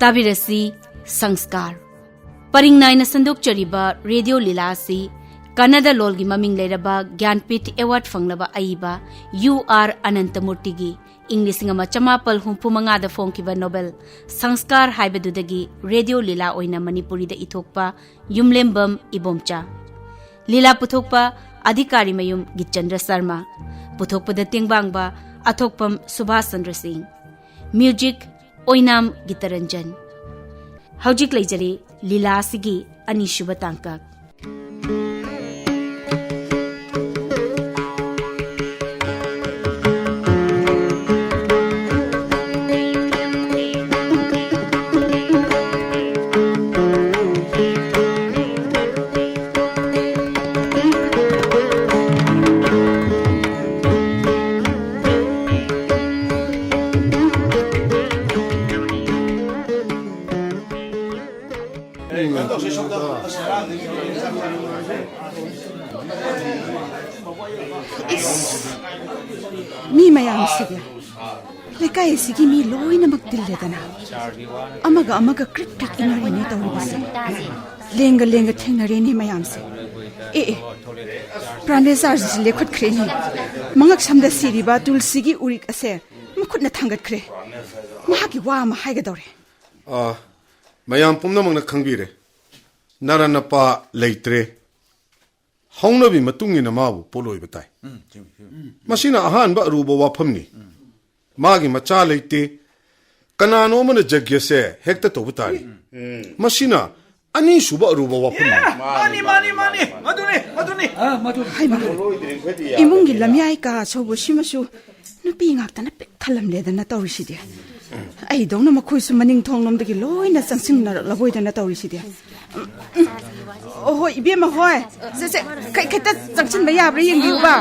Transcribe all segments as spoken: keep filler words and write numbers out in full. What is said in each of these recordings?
ꯇꯥꯕꯤꯔꯁꯤ ꯁꯪꯁꯀꯥꯔ꯫ ꯄꯔꯤꯡ ꯅꯥꯏꯅ ꯁꯟꯗꯣꯛꯆꯔꯤꯕ ꯔꯦꯗꯤꯑꯣ ꯂꯤꯂꯥ ꯑꯁꯤ ꯀꯟꯅꯗ ꯂꯣꯜꯒꯤ ꯃꯃꯤꯡ ꯂꯩꯔꯕ ꯒ꯭ꯌꯥꯟꯄꯤꯊ ꯑꯦꯋꯥꯔꯗ ꯐꯪꯂꯕ ꯑꯏꯕ ꯌꯨ ꯑꯥꯔ ꯑꯅꯟꯇꯃꯨꯔꯇꯤꯒꯤ ꯏꯪ ꯂꯤꯁꯤꯡ ꯑꯃ ꯆꯃꯥꯄꯜ ꯍꯨꯝꯐꯨ ꯃꯉꯥꯗ ꯐꯣꯡꯈꯤꯕ ꯅꯣꯕꯦꯜ ꯁꯪꯁꯀꯥꯔ ꯍꯥꯏꯕꯗꯨꯗꯒꯤ ꯔꯦꯗꯤꯑꯣ ꯂꯤꯂꯥ ꯑꯣꯏꯅ ꯃꯅꯤꯄꯨꯔꯤꯗ ꯏꯊꯣꯛꯄ ꯌꯨꯝꯂꯦꯝꯕꯝ ꯏꯕꯣꯝꯆꯥ꯫ ꯂꯤꯂꯥ ꯄꯨꯊꯣꯛꯄ ꯑꯙꯤꯀꯥꯔꯤꯃꯌꯨꯝ ꯒꯤꯠꯆꯟꯗ꯭ꯔ ꯁꯔꯃ꯫ ꯄꯨꯊꯣꯛꯄꯗ ꯇꯦꯡꯕꯥꯡꯕ ꯑꯊꯣꯛꯄꯝ ꯁꯨꯚꯥꯁ ꯆꯟꯗ꯭ꯔ ꯁꯤꯡ꯫ ꯃ꯭ꯌꯨꯖꯤꯛ ꯑꯣꯏꯅꯥꯝ ꯒꯤꯇꯔꯟꯖꯟ꯫ ꯍꯧꯖꯤꯛ ꯂꯩꯖꯔꯤ ꯂꯤꯂꯥ ꯑꯁꯤꯒꯤ ꯑꯅꯤꯁꯨꯕ ꯇꯥꯡꯀꯛ꯫ ꯏꯁ, ꯃꯤ ꯃꯌꯥꯝꯁꯤꯗꯤ ꯂꯩꯀꯥꯏ ꯑꯁꯤꯒꯤ ꯃꯤ ꯂꯣꯏꯅꯃꯛ ꯇꯤꯜꯂꯦꯗꯅ꯫ ꯑꯃꯒ ꯑꯃꯒ ꯀ꯭ꯔꯤꯛ ꯀ꯭ꯔꯤꯛ ꯏꯟꯅꯔꯦꯅꯦ ꯇꯧꯔꯤꯕꯁꯦ꯫ ꯂꯦꯡꯒ ꯂꯦꯡꯒ ꯊꯦꯡꯅꯔꯦꯅꯦ ꯃꯌꯥꯝꯁꯦ꯫ ꯑꯦ, ꯑꯦ, ꯄ꯭ꯔꯥꯟꯂꯦꯁꯥꯔꯁꯤꯁꯨ ꯂꯦꯞꯈꯠꯈ꯭ꯔꯦꯅꯦ꯫ ꯃꯉꯛ ꯁꯝꯗ ꯁꯤꯔꯤꯕ ꯇꯨꯜꯁꯤꯒꯤ ꯎꯔꯤꯛ ꯑꯁꯦ ꯃꯈꯨꯠꯅ ꯊꯥꯡꯒꯠꯈ꯭ꯔꯦ꯫ ꯃꯍꯥꯛꯀꯤ ꯋꯥ ꯑꯃ ꯍꯥꯏꯒꯗꯧꯔꯦ꯫ ꯑꯥ, ꯃꯌꯥꯝ ꯄꯨꯝꯅꯃꯛꯅ ꯈꯪꯕꯤꯔꯦ, ꯅꯔꯥ ꯅꯄꯥ ꯂꯩꯇ꯭ꯔꯦ꯫ ꯍꯧꯅꯕꯤ ꯃꯇꯨꯡ ꯏꯟꯅ ꯃꯥꯕꯨ ꯄꯣꯠꯂꯣꯏꯕ ꯇꯥꯏ꯫ ꯃꯁꯤꯅ ꯑꯍꯥꯟꯕ ꯑꯔꯨꯕ ꯋꯥꯐꯝꯅꯤ꯫ ꯃꯥꯒꯤ ꯃꯆꯥ ꯂꯩꯇꯦ꯫ ꯀꯅꯥꯅꯣ ꯑꯃꯅ ꯖꯒ꯭ꯌꯁꯦ ꯍꯦꯛꯇ ꯇꯧꯕ ꯇꯥꯔꯦ꯫ ꯃꯁꯤꯅ ꯑꯅꯤꯁꯨꯕ ꯑꯔꯨꯕ ꯋꯥꯐꯝꯅꯤ꯫ ꯃꯥꯅꯤ, ꯃꯥꯅꯤ, ꯃꯥꯅꯤ꯫ ꯃꯗꯨꯅꯤ, ꯃꯗꯨꯅꯤ꯫ ꯍꯥꯏꯃ, ꯏꯃꯨꯡꯒꯤ ꯂꯝꯌꯥꯏ ꯀꯥ ꯑꯆꯧꯕꯁꯤꯃꯁꯨ ꯅꯨꯄꯤ ꯉꯥꯛꯇꯅ ꯄꯤꯛ ꯊꯜꯂꯝꯂꯦꯗꯅ ꯇꯧꯔꯤꯁꯤꯗꯤ꯫ ꯑꯩꯗꯧꯅ ꯃꯈꯣꯏꯁꯨ ꯃꯅꯤꯡ ꯊꯣꯡꯂꯣꯝꯗꯒꯤ ꯂꯣꯏꯅ ꯆꯪꯁꯤꯟꯅꯔꯛꯂꯕꯣꯏꯗꯅ ꯇꯧꯔꯤꯁꯤꯗꯤ꯫ ꯎꯝ, ꯎꯝ꯫ ꯑꯣ, ꯍꯣꯏ, ꯏꯕꯦꯝꯃ ꯍꯣꯏ꯫ ꯁꯦ, ꯁꯦ, ꯈ-, ꯈꯤꯇ ꯆꯪꯁꯤꯟꯕ ꯌꯥꯕ꯭ꯔꯥ ꯌꯦꯡꯕꯤꯌꯨꯕ꯫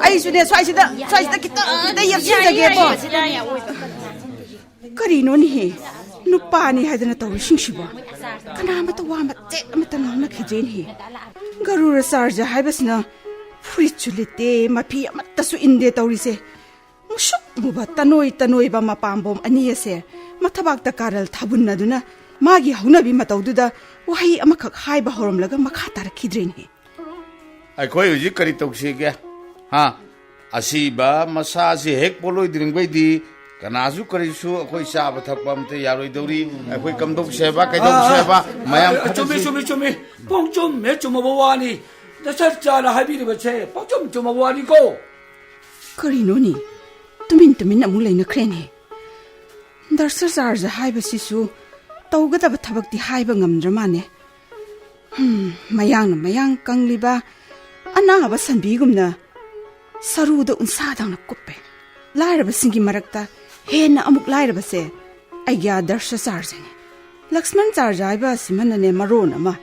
ꯑꯩꯁꯨꯅꯦ, ꯁ꯭ꯋꯥꯏꯁꯤꯗ, ꯁ꯭ꯋꯥꯏꯁꯤꯗ ꯈꯤꯇ, ꯈꯤꯇ ꯌꯦꯞꯁꯤꯟꯖꯒꯦꯀꯣ꯫ ꯀꯔꯤꯅꯣꯅꯦꯍꯦ? ꯅꯨꯄꯥꯅꯤ ꯍꯥꯏꯗꯅ ꯇꯧꯔꯤꯁꯤꯡꯁꯤꯕꯣ? ꯀꯅꯥꯃꯠꯇ ꯋꯥ ꯃꯆꯦꯠ ꯑꯃꯠꯇ ꯉꯥꯡꯅꯈꯤꯗ꯭ꯔꯦꯅꯦꯍꯦ꯫ ꯒꯔꯨꯔ ꯆꯥꯔꯖ ꯍꯥꯏꯕꯁꯤꯅ ꯐꯨꯔꯤꯠꯁꯨ ꯂꯤꯠꯇꯦ, ꯃꯐꯤ ꯑꯃꯠꯇꯁꯨ ꯏꯟꯗꯦ ꯇꯧꯔꯤꯁꯦ꯫ ꯃꯨꯁꯨꯛ ꯃꯨꯕ ꯇꯅꯣꯏ ꯇꯅꯣꯏꯕ ꯃꯄꯥꯝꯕꯣꯝ ꯑꯅꯤ ꯑꯁꯦ ꯃꯊꯕꯥꯛꯇ ꯀꯥꯔꯜ ꯊꯥꯕꯨꯟꯅꯗꯨꯅ ꯃꯥꯒꯤ ꯍꯧꯅꯕꯤ ꯃꯇꯧꯗꯨꯗ ꯋꯥꯍꯩ ꯑꯃꯈꯛ ꯍꯥꯏꯕ ꯍꯧꯔꯝꯂꯒ ꯃꯈꯥ ꯇꯥꯔꯛꯈꯤꯗ꯭ꯔꯦꯅꯦ꯫ ꯑꯩꯈꯣꯏ ꯍꯧꯖꯤꯛ ꯀꯔꯤ ꯇꯧꯁꯤꯒꯦ? ꯍꯥ? ꯑꯁꯤꯕ ꯃꯁꯥꯁꯤ ꯍꯦꯛ ꯄꯣꯠꯂꯣꯏꯗ꯭ꯔꯤꯉꯩꯗꯤ ꯀꯅꯥꯁꯨ ꯀꯔꯤꯁꯨ ꯑꯩꯈꯣꯏ ꯆꯥꯕ ꯊꯛꯄ ꯑꯝꯇ ꯌꯥꯔꯣꯏꯗꯧꯔꯤ꯫ ꯑꯩꯈꯣꯏ ꯀꯝꯗꯧꯁꯦꯕ, ꯀꯩꯗꯧꯁꯦꯕ? ꯃꯌꯥꯝ ꯑ, ꯆꯨꯝꯃꯤ, ꯈꯟꯅꯁꯤ꯫ ꯆꯨꯝꯃꯤ, ꯆꯨꯝꯃꯤ꯫ ꯄꯨꯡꯆꯨꯝ ꯍꯦꯛ ꯆꯨꯝꯃꯕ ꯋꯥꯅꯤ꯫ ꯗꯁꯔ ꯆꯥꯅ ꯍꯥꯏꯕꯤꯔꯤꯕꯁꯦ ꯄꯨꯡꯆꯨꯝ ꯆꯨꯝꯃꯕ ꯋꯥꯅꯤꯀꯣ꯫ ꯀꯔꯤꯅꯣꯅꯦ? ꯇꯨꯃꯤꯟ ꯇꯨꯃꯤꯟ ꯑꯃꯨꯛ ꯂꯩꯅꯈ꯭ꯔꯦꯅꯦ꯫ ꯗꯔꯁꯆꯥꯔꯖ ꯍꯥꯏꯕꯁꯤꯁꯨ ꯇꯧꯒꯗꯕ ꯊꯕꯛꯇꯤ ꯍꯥꯏꯕ ꯉꯝꯗ꯭ꯔ ꯃꯥꯅꯦ꯫ ꯍꯝ, ꯃꯌꯥꯡꯅ ꯃꯌꯥꯡ ꯀꯪꯂꯤꯕ ꯑꯅꯥꯕ ꯁꯟꯕꯤꯒꯨꯝꯅ ꯁꯔꯨꯗ ꯎꯟꯁꯥꯗꯧꯅ ꯀꯨꯞꯄꯦ꯫ ꯂꯥꯏꯔꯕꯁꯤꯡꯒꯤ ꯃꯔꯛꯇ ꯍꯦꯟꯅ ꯑꯃꯨꯛ ꯂꯥꯏꯔꯕꯁꯦ ꯑꯩꯒ꯭ꯌꯥ ꯗꯔꯁꯆꯥꯔꯖꯅꯤ꯫ ꯂꯛꯁꯃꯟ ꯆꯥꯔꯖ ꯍꯥꯏꯕ ꯑꯁꯤꯃꯅꯅꯦ ꯃꯔꯣꯟ ꯑꯃ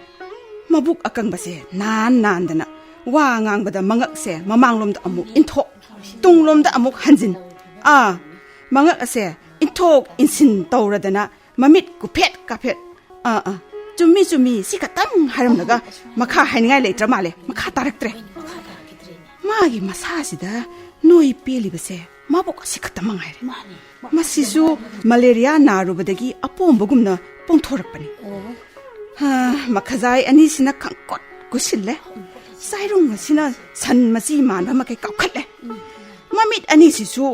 ꯃꯕꯨꯛ ꯑꯀꯪꯕꯁꯦ ꯅꯥꯟ ꯅꯥꯟꯗꯅ ꯋꯥ ꯉꯥꯡꯕꯗ ꯃꯉꯛꯁꯦ ꯃꯃꯥꯡꯂꯣꯝꯗ ꯑꯃꯨꯛ ꯏꯟꯊꯣꯛ, ꯇꯨꯡꯂꯣꯝꯗ ꯑꯃꯨꯛ ꯍꯟꯖꯤꯟ, ꯑꯥ, ꯃꯉꯛ ꯑꯁꯦ ꯏꯟꯊꯣꯛ ꯏꯟꯁꯤꯟ ꯇꯧꯔꯗꯅ ꯃꯃꯤꯠ ꯀꯨꯐꯦꯠ ꯀꯥꯐꯦꯠ, ꯑꯥ, ꯑꯥ, ꯆꯨꯝꯃꯤ, ꯆꯨꯝꯃꯤ, ꯁꯤ ꯈꯛꯇꯪ ꯍꯥꯏꯔꯝꯂꯒ ꯃꯈꯥ ꯍꯥꯏꯅꯤꯡꯉꯥꯏ ꯂꯩꯇ꯭ꯔ ꯃꯥꯜꯂꯦ, ꯃꯈꯥ ꯇꯥꯔꯛꯇ꯭ꯔꯦ꯫ ꯃꯥꯒꯤ ꯃꯁꯥꯁꯤꯗ ꯅꯣꯏ ꯄꯦꯜꯂꯤꯕꯁꯦ ꯃꯕꯨꯛ ꯑꯁꯤ ꯈꯛꯇ ꯃꯉꯥꯏꯔꯦ꯫ ꯃꯥꯅꯤ꯫ ꯃꯁꯤꯁꯨ ꯃꯂꯦꯔꯤꯌꯥ ꯅꯥꯔꯨꯕꯗꯒꯤ ꯑꯄꯣꯝꯕꯒꯨꯝꯅ ꯄꯣꯡꯊꯣꯔꯛꯄꯅꯤ꯫ ꯑꯣ꯫ ꯍꯥ, ꯃꯈꯖꯥꯏ ꯑꯅꯤꯁꯤꯅ ꯈꯪꯀꯨꯠ ꯀꯨꯠꯁꯤꯜꯂꯦ꯫ ꯆꯥꯏꯔꯨꯡ ꯑꯁꯤꯅ ꯁꯟ ꯃꯆꯤ ꯃꯥꯟꯕ ꯃꯈꯩ ꯀꯥꯎꯈꯠꯂꯦ꯫ ꯃꯃꯤꯠ ꯑꯅꯤꯁꯤꯁꯨ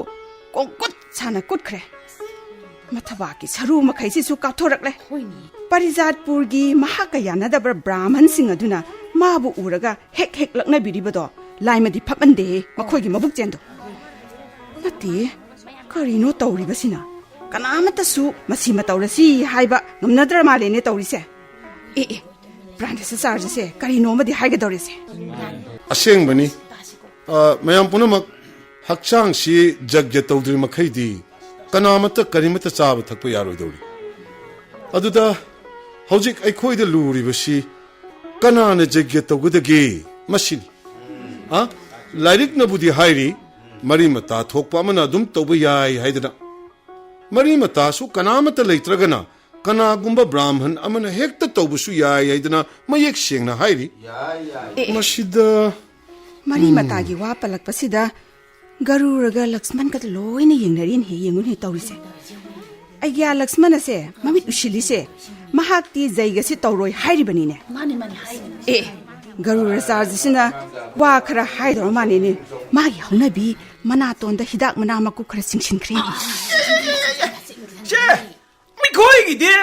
ꯀꯣꯡꯀꯨꯠ ꯁꯥꯅ ꯀꯨꯠꯈ꯭ꯔꯦ꯫ ꯃꯊꯕꯥꯛꯀꯤ ꯁꯔꯨ ꯃꯈꯩꯁꯤꯁꯨ ꯀꯥꯎꯊꯣꯔꯛꯂꯦ꯫ ꯍꯣꯏꯅꯦ꯫ ꯄꯔꯤꯖꯥꯠꯄꯨꯔꯒꯤ ꯃꯍꯥꯛꯀ ꯌꯥꯅꯗꯕ ꯕ꯭ꯔꯥꯍꯃꯟꯁꯤꯡ ꯑꯗꯨꯅ ꯃꯥꯕꯨ ꯎꯔꯒ ꯍꯦꯛ ꯍꯦꯛ ꯂꯛꯅꯕꯤꯔꯤꯕꯗꯣ ꯂꯥꯏꯃꯗꯤ ꯐꯠꯃꯟꯗꯦꯍꯦ, ꯃꯈꯣꯏꯒꯤ ꯃꯕꯨꯛ ꯆꯦꯟꯗꯣ꯫ ꯅꯠꯇꯦ, ꯀꯔꯤꯅꯣ ꯇꯧꯔꯤꯕꯁꯤꯅ? ꯀꯅꯥꯃꯠꯇꯁꯨ ꯃꯁꯤ ꯃꯇꯧꯔꯁꯤ ꯍꯥꯏꯕ ꯉꯝꯅꯗ꯭ꯔ ꯃꯥꯜꯂꯦꯅꯦ ꯇꯧꯔꯤꯁꯦ꯫ ꯑꯦ, ꯑꯦ, ꯄ꯭ꯔꯥꯟꯗꯁ ꯆꯥꯔꯖꯁꯦ ꯀꯔꯤꯅꯣ ꯑꯃꯗꯤ ꯍꯥꯏꯒꯗꯧꯔꯤꯁꯦ꯫ ꯑꯁꯦꯡꯕꯅꯤ꯫ ꯑ, ꯃꯌꯥꯝ ꯄꯨꯝꯅꯃꯛ ꯍꯛꯆꯥꯡꯁꯤ ꯖꯒ꯭ꯌ ꯇꯧꯗ꯭ꯔꯤ ꯃꯈꯩꯗꯤ ꯀꯅꯥꯃꯠꯇ ꯀꯔꯤꯃꯠꯇ ꯆꯥꯕ ꯊꯛꯄ ꯌꯥꯔꯣꯏꯗꯧꯔꯤ꯫ ꯑꯗꯨꯗ ꯍꯧꯖꯤꯛ ꯑꯩꯈꯣꯏꯗ ꯂꯨꯔꯤꯕꯁꯤ ꯀꯅꯥꯅ ꯖꯒ꯭ꯌ ꯇꯧꯒꯗꯒꯦ? ꯃꯁꯤꯅꯤ꯫ ꯑ? ꯂꯥꯏꯔꯤꯛꯅꯕꯨꯗꯤ ꯍꯥꯏꯔꯤ, ꯃꯔꯤ ꯃꯇꯥ ꯊꯣꯛꯄ ꯑꯃꯅ ꯑꯗꯨꯝ ꯇꯧꯕ ꯌꯥꯏ ꯍꯥꯏꯗꯅ꯫ ꯃꯔꯤ ꯃꯇꯥꯁꯨ ꯀꯅꯥꯃꯠꯇ ꯂꯩꯇ꯭ꯔꯒꯅ ꯀꯅꯥꯒꯨꯝꯕ ꯕ꯭ꯔꯥꯍꯃꯟ ꯑꯃꯅ ꯍꯦꯛꯇ ꯇꯧꯕꯁꯨ ꯌꯥꯏ ꯍꯥꯏꯗꯅ ꯃꯌꯦꯛ ꯁꯦꯡꯅ ꯍꯥꯏꯔꯤ꯫ ꯌꯥꯏ, ꯌꯥꯏ꯫ ꯑꯦ, ꯑꯦ꯫ ꯃꯁꯤꯗ ꯃꯔꯤ ꯎꯝ꯫ ꯃꯇꯥꯒꯤ ꯋꯥ ꯄꯜꯂꯛꯄꯁꯤꯗ ꯒꯔꯨꯔꯒ ꯂꯛꯁꯃꯟꯒ ꯂꯣꯏꯅ ꯌꯦꯡꯅꯔꯤꯅꯦ, ꯌꯦꯡꯉꯨꯅꯦ ꯇꯧꯔꯤꯁꯦ꯫ ꯑꯩꯒ꯭ꯌꯥ ꯂꯛꯁꯃꯟ ꯑꯁꯦ ꯃꯃꯤꯠ ꯎꯁꯤꯜꯂꯤꯁꯦ, ꯃꯍꯥꯛꯇꯤ ꯖꯩꯒꯁꯤ ꯇꯧꯔꯣꯏ ꯍꯥꯏꯔꯤꯕꯅꯤꯅꯦ꯫ ꯃꯥꯅꯤ, ꯃꯥꯅꯤ, ꯍꯥꯏꯔꯤꯕꯅꯤ꯫ ꯑꯦ, ꯒꯔꯨꯔꯆꯥꯔꯖꯁꯤꯅ ꯋꯥ ꯈꯔ ꯍꯥꯏꯗꯧꯔ ꯃꯥꯅꯦꯅꯦ꯫ ꯃꯥꯒꯤ ꯍꯧꯅꯕꯤ ꯃꯅꯥꯇꯣꯟꯗ ꯍꯤꯗꯥꯛ ꯃꯅꯥ ꯃꯀꯨꯞ ꯈꯔ ꯆꯤꯡꯁꯤꯟꯈ꯭ꯔꯦ꯫ ꯆꯦ, ꯃꯤꯈꯣꯏꯒꯤꯗꯤ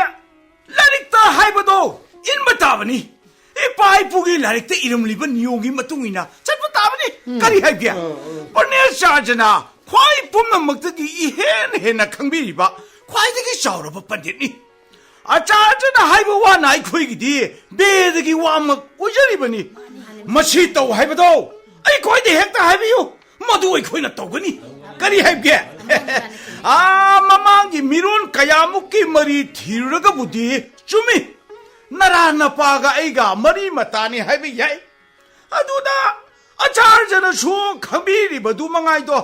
ꯂꯥꯏꯔꯤꯛꯇ ꯍꯥꯏꯕꯗꯣ ꯏꯟꯕ ꯇꯥꯕꯅꯤ꯫ ꯏꯄꯥ ꯏꯄꯨꯒꯤ ꯂꯥꯏꯔꯤꯛꯇ ꯏꯔꯝꯂꯤꯕ ꯅꯤꯌꯣꯝꯒꯤ ꯃꯇꯨꯡ ꯏꯟꯅ ꯆꯠꯄ ꯇꯥꯕꯅꯤ꯫ ꯀꯔꯤ ꯍꯥꯏꯕꯒꯦ? ꯄꯨꯔꯅꯦꯁꯥꯔꯖꯅ ꯈ꯭ꯋꯥꯏ ꯄꯨꯝꯅꯃꯛꯇꯒꯤ ꯏꯍꯦꯟ ꯍꯦꯟꯅ ꯈꯪꯕꯤꯔꯤꯕ, ꯈ꯭ꯋꯥꯏꯗꯒꯤ ꯆꯥꯎꯔꯕ ꯄꯟꯗꯤꯠꯅꯤ꯫ ꯑꯆꯥꯔꯖꯅ ꯍꯥꯏꯕ ꯋꯥꯅ ꯑꯩꯈꯣꯏꯒꯤꯗꯤ ꯕꯦꯗꯒꯤ ꯋꯥꯃꯛ ꯑꯣꯏꯖꯔꯤꯕꯅꯤ꯫ ꯃꯁꯤ ꯇꯧ ꯍꯥꯏꯕꯗꯣ ꯑꯩꯈꯣꯏꯗ ꯍꯦꯛꯇ ꯍꯥꯏꯕꯤꯌꯨ, ꯃꯗꯨ ꯑꯩꯈꯣꯏꯅ ꯇꯧꯒꯅꯤ꯫ ꯀꯔꯤ ꯍꯥꯏꯕꯒꯦ? ꯑꯥ, ꯃꯃꯥꯡꯒꯤ ꯃꯤꯔꯣꯟ ꯀꯌꯥꯃꯨꯛꯀꯤ ꯃꯔꯤ ꯊꯤꯔꯨꯔꯒꯕꯨꯗꯤ ꯆꯨꯝꯃꯤ꯫ ꯅꯔꯥ ꯅꯄꯥꯒ ꯑꯩꯒ ꯃꯔꯤ ꯃꯇꯥꯅꯤ ꯍꯥꯏꯕ ꯌꯥꯏ꯫ ꯑꯗꯨꯅ ꯑꯆꯥꯔꯖꯅꯁꯨ ꯈꯪꯕꯤꯔꯤꯕꯗꯨ ꯃꯉꯥꯏꯗꯣ,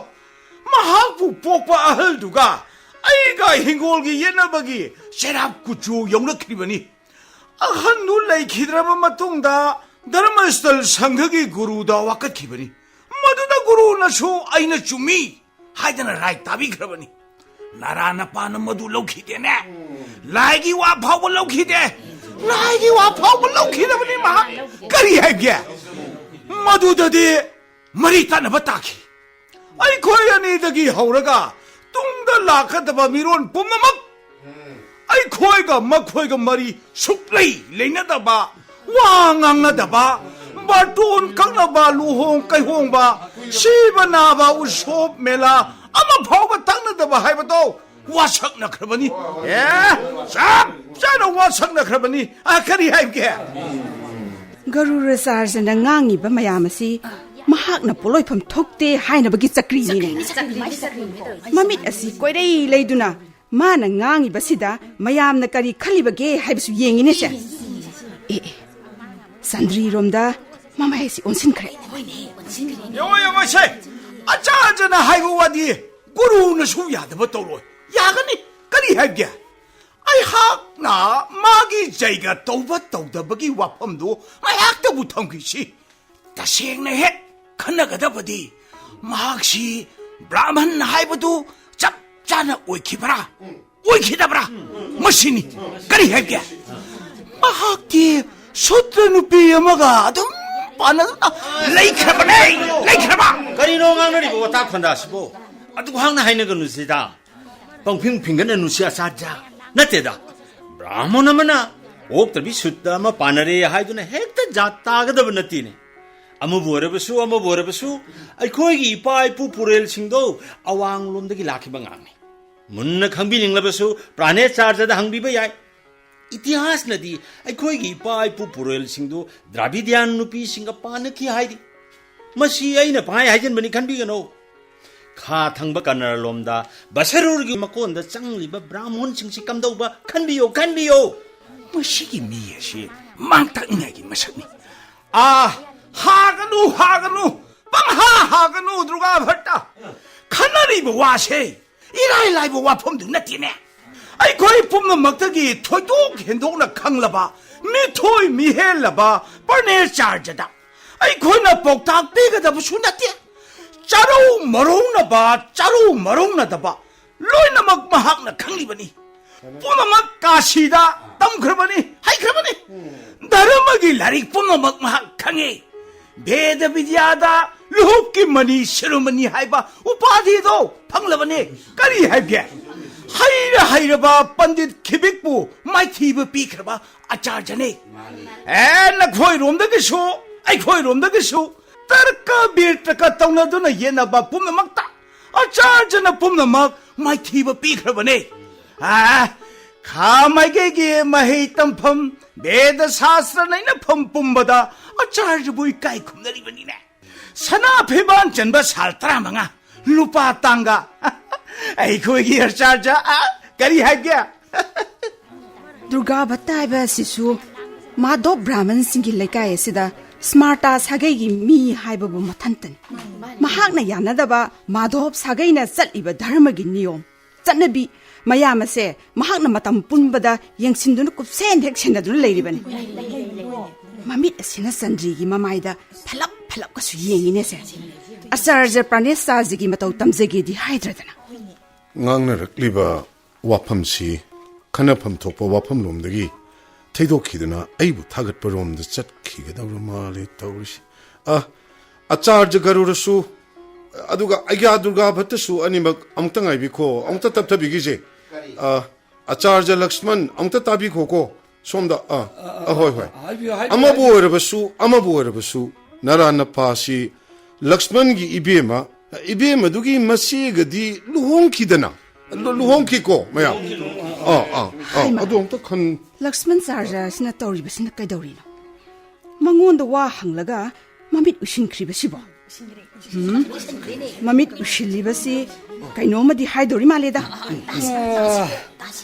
ꯃꯍꯥꯛꯄꯨ ꯄꯣꯛꯄ ꯑꯍꯜꯗꯨꯒ ꯑꯩꯒ ꯍꯤꯡꯒꯣꯜꯒꯤ ꯌꯦꯠꯅꯕꯒꯤ ꯆꯩꯔꯥꯛ ꯀꯨꯆꯨ ꯌꯧꯅꯈ꯭ꯔꯤꯕꯅꯤ꯫ ꯑꯍꯟꯗꯨ ꯂꯩꯈꯤꯗ꯭ꯔꯕ ꯃꯇꯨꯡꯗ ꯙꯔꯃꯁ꯭ꯊꯜ ꯁꯪꯘꯒꯤ ꯒꯨꯔꯨꯗ ꯋꯥꯀꯠꯈꯤꯕꯅꯤ꯫ ꯃꯗꯨꯗ ꯒꯨꯔꯨꯅꯁꯨ ꯑꯩꯅ ꯆꯨꯝꯃꯤ ꯍꯥꯏꯗꯅ ꯔꯥꯏ ꯇꯥꯕꯤꯈ꯭ꯔꯕꯅꯤ꯫ ꯅꯔꯥ ꯅꯄꯥꯅ ꯃꯗꯨ ꯂꯧꯈꯤꯗꯦꯅꯦ꯫ ꯂꯥꯏꯒꯤ ꯋꯥ ꯐꯥꯎꯕ ꯂꯧꯈꯤꯗꯦ꯫ ꯂꯥꯏꯒꯤ ꯋꯥ ꯐꯥꯎꯕ ꯂꯧꯈꯤꯗꯕꯅꯤ ꯃꯍꯥꯛ꯫ ꯀꯔꯤ ꯍꯥꯏꯒꯦ? ꯃꯗꯨꯗꯗꯤ ꯃꯔꯤ ꯇꯠꯅꯕ ꯇꯥꯈꯤ꯫ ꯑꯩꯈꯣꯏ ꯑꯅꯤꯗꯒꯤ ꯍꯧꯔꯒ ꯇꯨꯡꯗ ꯂꯥꯛꯀꯗꯕ ꯃꯤꯔꯣꯟ ꯄꯨꯝꯅꯃꯛ ꯑꯩꯈꯣꯏꯒ ꯃꯈꯣꯏꯒ ꯃꯔꯤ ꯁꯨꯛꯂꯩ ꯂꯩꯅꯗꯕ, ꯋꯥ ꯉꯥꯡꯅꯗꯕ, ꯕꯥꯔꯇꯣꯟ ꯀꯛꯅꯕ, ꯂꯨꯍꯣꯡ ꯀꯩꯍꯣꯡꯕ, ꯁꯤꯕ ꯅꯥꯕ, ꯎꯁꯣꯞ ꯃꯦꯂꯥ ꯑꯃ ꯐꯥꯎꯕ ꯇꯛꯅꯗꯕ ꯍꯥꯏꯕꯗꯣ ꯋꯥꯁꯛꯅꯈ꯭ꯔꯕꯅꯤ꯫ ꯑꯦ, ꯆꯞ ꯆꯥꯅ ꯋꯥꯁꯛꯅꯈ꯭ꯔꯕꯅꯤ꯫ ꯑ, ꯀꯔꯤ ꯍꯥꯏꯕꯒꯦ? ꯒꯔꯨꯔꯆꯥꯔꯖꯅ ꯉꯥꯡꯉꯤꯕ ꯃꯌꯥꯝ ꯑꯁꯤ ꯃꯍꯥꯛꯅ ꯄꯣꯠꯂꯣꯏꯐꯝ ꯊꯣꯛꯇꯦ ꯍꯥꯏꯅꯕꯒꯤ ꯆꯀ꯭ꯔꯤꯅꯤꯅꯦ꯫ ꯃꯃꯤꯠ ꯑꯁꯤ ꯀꯣꯏꯔꯩ ꯂꯩꯗꯨꯅ ꯃꯥꯅ ꯉꯥꯡꯉꯤꯕꯁꯤꯗ ꯃꯌꯥꯝꯅ ꯀꯔꯤ ꯈꯜꯂꯤꯕꯒꯦ ꯍꯥꯏꯕꯁꯨ ꯌꯦꯡꯉꯤꯅꯦ, ꯁꯦ꯫ ꯑꯦ, ꯑꯦ, ꯆꯟꯗ꯭ꯔꯤꯔꯣꯝꯗ ꯃꯃꯥꯏ ꯑꯁꯤ ꯑꯣꯟꯁꯤꯟꯈ꯭ꯔꯦ꯫ ꯌꯦꯡꯉꯣ, ꯌꯦꯡꯉꯣꯁꯦ, ꯑꯆꯥꯔꯖꯅ ꯍꯥꯏꯕ ꯋꯥꯗꯤ ꯒꯨꯔꯨꯅꯁꯨ ꯌꯥꯗꯕ ꯇꯧꯔꯣꯏ꯫ ꯌꯥꯒꯅꯤ꯫ ꯀꯔꯤ ꯍꯥꯏꯕꯒꯦ? ꯑꯩꯍꯥꯛꯅ ꯃꯥꯒꯤ ꯖꯩꯒ ꯇꯧꯕ ꯇꯧꯗꯕꯒꯤ ꯋꯥꯐꯝꯗꯨ ꯉꯥꯏꯍꯥꯛꯇꯕꯨ ꯊꯝꯈꯤꯁꯤ꯫ ꯇꯁꯦꯡꯅ ꯍꯦꯛ ꯈꯟꯅꯒꯗꯕꯗꯤ, ꯃꯍꯥꯛꯁꯤ ꯕ꯭ꯔꯥꯍꯃꯟ ꯍꯥꯏꯕꯗꯨ ꯆꯞ ꯆꯥꯅ ꯑꯣꯏꯈꯤꯕ꯭ꯔꯥ? ꯑꯣꯏꯈꯤꯗꯕ꯭ꯔꯥ? ꯃꯁꯤꯅꯤ꯫ ꯀꯔꯤ ꯍꯥꯏꯒꯦ? ꯃꯍꯥꯛꯇꯤ ꯁꯨꯗ꯭ꯔ ꯅꯨꯄꯤ ꯑꯃꯒ ꯑꯗꯨꯝ ꯄꯥꯟꯅꯗꯨꯅ ꯂꯩꯈ꯭ꯔꯕꯅꯦ꯫ ꯂꯩꯈ꯭ꯔꯕ꯫ ꯀꯔꯤꯅꯣ ꯉꯥꯡꯅꯔꯤꯕ ꯋꯥꯇꯥ ꯈꯣꯟꯗꯥꯁꯤꯕꯣ? ꯑꯗꯨ ꯍꯥꯡꯅ ꯍꯥꯏꯅꯒꯅꯨꯁꯤꯗ꯫ ꯄꯪꯐꯤꯡ ꯐꯤꯡꯒꯠꯅꯅꯨꯁꯤ ꯑꯆꯥꯔꯖ꯫ ꯅꯠꯇꯦꯗ, ꯕ꯭ꯔꯥꯍꯃꯣꯟ ꯑꯃꯅ ꯑꯣꯛꯇꯕꯤ ꯁꯨꯠꯇ ꯑꯃ ꯄꯥꯟꯅꯔꯦ ꯍꯥꯏꯗꯨꯅ ꯍꯦꯛꯇ ꯖꯥꯠ ꯇꯥꯒꯗꯕ ꯅꯠꯇꯦꯅꯦ꯫ ꯑꯃꯕꯨ ꯑꯣꯏꯔꯕꯁꯨ, ꯑꯃꯕꯨ ꯑꯣꯏꯔꯕꯁꯨ, ꯑꯩꯈꯣꯏꯒꯤ ꯏꯄꯥ ꯏꯄꯨ ꯄꯨꯔꯦꯜꯁꯤꯡꯗꯣ ꯑꯋꯥꯡꯂꯣꯝꯗꯒꯤ ꯂꯥꯛꯈꯤꯕ ꯉꯥꯛꯅꯤ꯫ ꯃꯨꯟꯅ ꯈꯪꯕꯤꯅꯤꯡꯂꯕꯁꯨ ꯄ꯭ꯔꯥꯅꯦꯆꯥꯔꯖꯗ ꯍꯪꯕꯤꯕ ꯌꯥꯏ꯫ ꯏꯇꯤꯍꯥꯁꯅꯗꯤ ꯑꯩꯈꯣꯏꯒꯤ ꯏꯄꯥ ꯏꯄꯨ ꯄꯨꯔꯦꯜꯁꯤꯡꯗꯨ ꯗ꯭ꯔꯥꯕꯤꯗ꯭ꯌꯥꯟ ꯅꯨꯄꯤꯁꯤꯡꯒ ꯄꯥꯟꯅꯈꯤ ꯍꯥꯏꯔꯤ꯫ ꯃꯁꯤ ꯑꯩꯅ ꯄꯪꯍꯥꯏ ꯍꯥꯏꯖꯤꯟꯕꯅꯤ ꯈꯟꯕꯤꯒꯅꯨ꯫ ꯈꯥ ꯊꯪꯕ ꯀꯅꯔꯂꯣꯝꯗ ꯕꯁꯔꯨꯔꯒꯤ ꯃꯀꯣꯟꯗ ꯆꯪꯂꯤꯕ ꯕ꯭ꯔꯥꯍꯃꯣꯟꯁꯤꯡꯁꯤ ꯀꯝꯗꯧꯕ? ꯈꯟꯕꯤꯌꯨ, ꯈꯟꯕꯤꯌꯨ꯫ ꯃꯁꯤꯒꯤ ꯃꯤ ꯑꯁꯤ ꯃꯥꯡ ꯇꯥꯛꯅꯤꯡꯉꯥꯏꯒꯤ ꯃꯁꯛꯅꯤ꯫ ꯑꯥ, ꯍꯥꯒꯅꯨ, ꯍꯥꯒꯅꯨ, ꯄꯪꯍꯥ ꯍꯥꯒꯅꯨ, ꯗꯨꯔꯒꯥ ꯚꯠꯇ꯫ ꯈꯟꯅꯔꯤꯕ ꯋꯥꯁꯦ ꯏꯔꯥꯏ ꯂꯥꯏꯕ ꯋꯥꯐꯝꯗꯨ ꯅꯠꯇꯦꯅꯦ꯫ ꯑꯩꯈꯣꯏ ꯄꯨꯝꯅꯃꯛꯇꯒꯤ ꯊꯣꯏꯗꯣꯛ ꯍꯦꯟꯗꯣꯛꯅ ꯈꯪꯂꯕ, ꯃꯤꯊꯣꯏ ꯃꯤꯍꯦꯜꯂꯕ ꯄ꯭ꯔꯅꯦꯆꯥꯔꯖꯗ ꯑꯩꯈꯣꯏꯅ ꯄꯥꯎꯇꯥꯛ ꯄꯤꯒꯗꯕꯁꯨ ꯅꯠꯇꯦ, ꯆꯔꯧ ꯃꯔꯧꯅꯕ, ꯆꯔꯧ ꯃꯔꯧꯅꯗꯕ ꯂꯣꯏꯅꯃꯛ ꯃꯍꯥꯛꯅ ꯈꯪꯂꯤꯕꯅꯤ꯫ ꯄꯨꯝꯅꯃꯛ ꯀꯥꯁꯤꯗ ꯇꯝꯈ꯭ꯔꯕꯅꯤ, ꯍꯩꯈ꯭ꯔꯕꯅꯤ꯫ ꯙꯔꯃꯒꯤ ꯂꯥꯏꯔꯤꯛ ꯄꯨꯝꯅꯃꯛ ꯃꯍꯥꯛ ꯈꯪꯉꯤ꯫ ꯚꯦꯗ ꯕꯤꯗ꯭ꯌꯥꯗ ꯂꯨꯍꯨꯞꯀꯤ ꯃꯅꯤ ꯁꯤꯔꯨꯃꯅꯤ ꯍꯥꯏꯕ ꯎꯄꯥꯙꯤꯗꯣ ꯐꯪꯂꯕꯅꯤ꯫ ꯀꯔꯤ ꯍꯥꯏꯒꯦ? ꯍꯩꯔ ꯍꯩꯔꯕ ꯄꯟꯗꯤꯠ ꯈꯤꯕꯤꯛꯄꯨ ꯃꯥꯏꯊꯤꯕ ꯄꯤꯈ꯭ꯔꯕ ꯑꯆꯥꯔꯖꯅꯤ꯫ ꯑꯦ, ꯅꯈꯣꯏꯔꯣꯝꯗꯒꯤꯁꯨ, ꯑꯩꯈꯣꯏꯔꯣꯝꯗꯒꯤꯁꯨ ꯇꯔꯀ ꯕꯤꯔꯇꯀ ꯇꯧꯅꯗꯨꯅ ꯌꯦꯠꯅꯕ ꯄꯨꯝꯅꯃꯛꯇ ꯑꯆꯥꯔꯖꯅ ꯄꯨꯝꯅꯃꯛ ꯃꯥꯏꯊꯤꯕ ꯄꯤꯈ꯭ꯔꯕꯅꯤ꯫ ꯑꯥ, ꯈꯥ ꯃꯥꯏꯀꯩꯒꯤ ꯃꯍꯩ ꯇꯝꯐꯝ, ꯚꯦꯗ ꯁꯥꯁꯇ꯭ꯔ ꯅꯩꯅꯐꯝ ꯄꯨꯝꯕꯗ ꯑꯆꯥꯔꯖꯕꯨ ꯏꯀꯥꯏ ꯈꯨꯝꯅꯔꯤꯕꯅꯤꯅꯦ꯫ ꯁꯅꯥ ꯐꯤꯕꯥꯟ ꯆꯟꯕ ꯁꯥꯜ ꯇꯔꯥꯃꯉꯥ, ꯂꯨꯄꯥ ꯇꯥꯡꯒ꯫ ꯑꯩꯈꯣꯏꯒꯤ ꯑꯆꯥꯔꯖ, ꯑꯥ, ꯀꯔꯤ ꯍꯥꯏꯒꯦ? ꯗꯨꯔꯒꯥ ꯚꯠꯇ ꯍꯥꯏꯕ ꯑꯁꯤꯁꯨ ꯃꯥꯙꯣꯞ ꯕ꯭ꯔꯥꯍꯃꯟꯁꯤꯡꯒꯤ ꯂꯩꯀꯥꯏ ꯑꯁꯤꯗ ꯁ꯭ꯃꯥꯔꯇꯥ ꯁꯥꯒꯩꯒꯤ ꯃꯤ ꯍꯥꯏꯕꯕꯨ ꯃꯊꯟꯇꯅꯤ꯫ ꯃꯍꯥꯛꯅ ꯌꯥꯅꯗꯕ ꯃꯥꯙꯣꯞ ꯁꯥꯒꯩꯅ ꯆꯠꯂꯤꯕ ꯙꯔꯃꯒꯤ ꯅꯤꯌꯣꯝ, ꯆꯠꯅꯕꯤ ꯃꯌꯥꯝ ꯑꯁꯦ ꯃꯍꯥꯛꯅ ꯃꯇꯝ ꯄꯨꯝꯕꯗ ꯌꯦꯡꯁꯤꯟꯗꯨꯅ ꯀꯨꯞꯁꯦꯟ ꯍꯦꯛ ꯁꯦꯟꯅꯗꯨꯅ ꯂꯩꯔꯤꯕꯅꯤ꯫ ꯃꯃꯤꯠ ꯑꯁꯤꯅ ꯆꯟꯗ꯭ꯔꯤꯒꯤ ꯃꯃꯥꯏꯗ ꯐꯂꯞ ꯐꯂꯞꯀꯁꯨ ꯌꯦꯡꯉꯤꯅꯦꯁꯦ꯫ ꯑꯆꯥꯔꯖ ꯄ꯭ꯔꯥꯅꯦꯁꯥꯖꯤꯒꯤ ꯃꯇꯧ ꯇꯝꯖꯒꯦꯗꯤ ꯍꯥꯏꯗ꯭ꯔꯗꯅ꯫ ꯉꯥꯡꯅꯔꯛꯂꯤꯕ ꯋꯥꯐꯝꯁꯤ ꯈꯟꯅꯐꯝ ꯊꯣꯛꯄ ꯋꯥꯐꯝꯂꯣꯝꯗꯒꯤ ꯊꯩꯗꯣꯛꯈꯤꯗꯨꯅ ꯑꯩꯕꯨ ꯊꯥꯒꯠꯄꯔꯣꯝꯗ ꯆꯠꯈꯤꯒꯗꯧꯔ ꯃꯥꯜꯂꯦ ꯇꯧꯔꯤꯁꯤ꯫ ꯑ, ꯑꯆꯥꯔꯖ ꯒꯔꯨꯔꯁꯨ, ꯑꯗꯨꯒ ꯑꯩꯒ꯭ꯌꯥ ꯗꯨꯔꯒꯥ ꯚꯠꯇꯁꯨ ꯑꯅꯤꯃꯛ ꯑꯃꯨꯛꯇ ꯉꯥꯏꯕꯤꯈꯣ, ꯑꯃꯨꯛꯇ ꯇꯞꯊꯕꯤꯈꯤꯁꯦ꯫ ꯑ, ꯑꯆꯥꯔꯖ ꯂꯛꯁꯃꯟ, ꯑꯃꯨꯛꯇ ꯇꯥꯕꯤꯈꯣꯀꯣ, ꯁꯣꯝꯗ꯫ ꯑ, ꯑ, ꯍꯣꯏ, ꯍꯣꯏ꯫ ꯍꯥꯏꯕꯤꯌꯨ, ꯍꯥꯏꯕꯤꯌꯨ, ꯑꯃꯕꯨ ꯍꯥꯏꯕꯤꯌꯨ꯫ ꯑꯣꯏꯔꯕꯁꯨ, ꯑꯃꯕꯨ ꯑꯣꯏꯔꯕꯁꯨ, ꯅꯔꯥ ꯅꯄꯥꯁꯤ ꯂꯛꯁꯃꯟꯒꯤ ꯏꯕꯦꯝꯃ, ꯏꯕꯦꯝꯃꯗꯨꯒꯤ ꯃꯆꯦꯒꯗꯤ ꯂꯨꯍꯣꯡꯈꯤꯗꯅ, ꯂꯨ-, ꯂꯨꯍꯣꯡꯈꯤꯀꯣ ꯃꯌꯥꯝ꯫ ꯑꯥ, ꯑꯥ, ꯑꯥ, ꯍꯩꯃꯥ꯫ ꯑꯗꯨ ꯑꯃꯨꯛꯇ ꯈꯟ- ꯂꯛꯁꯃꯟ ꯆꯥꯔꯖ ꯑꯁꯤꯅ ꯇꯧꯔꯤꯕꯁꯤꯅ ꯀꯩꯗꯧꯔꯤꯅꯣ? ꯃꯉꯣꯟꯗ ꯋꯥ ꯍꯪꯂꯒ ꯃꯃꯤꯠ ꯎꯏꯁꯤꯟꯈ꯭ꯔꯤꯕꯁꯤꯕꯣ? ꯎꯝ? ꯃꯃꯤꯠ ꯎꯏꯁꯤꯜꯂꯤꯕꯁꯤ ꯀꯩꯅꯣꯝꯃꯗꯤ ꯍꯥꯏꯗꯧꯔꯤ ꯃꯥꯜꯂꯦꯗ꯫ ꯑꯥ,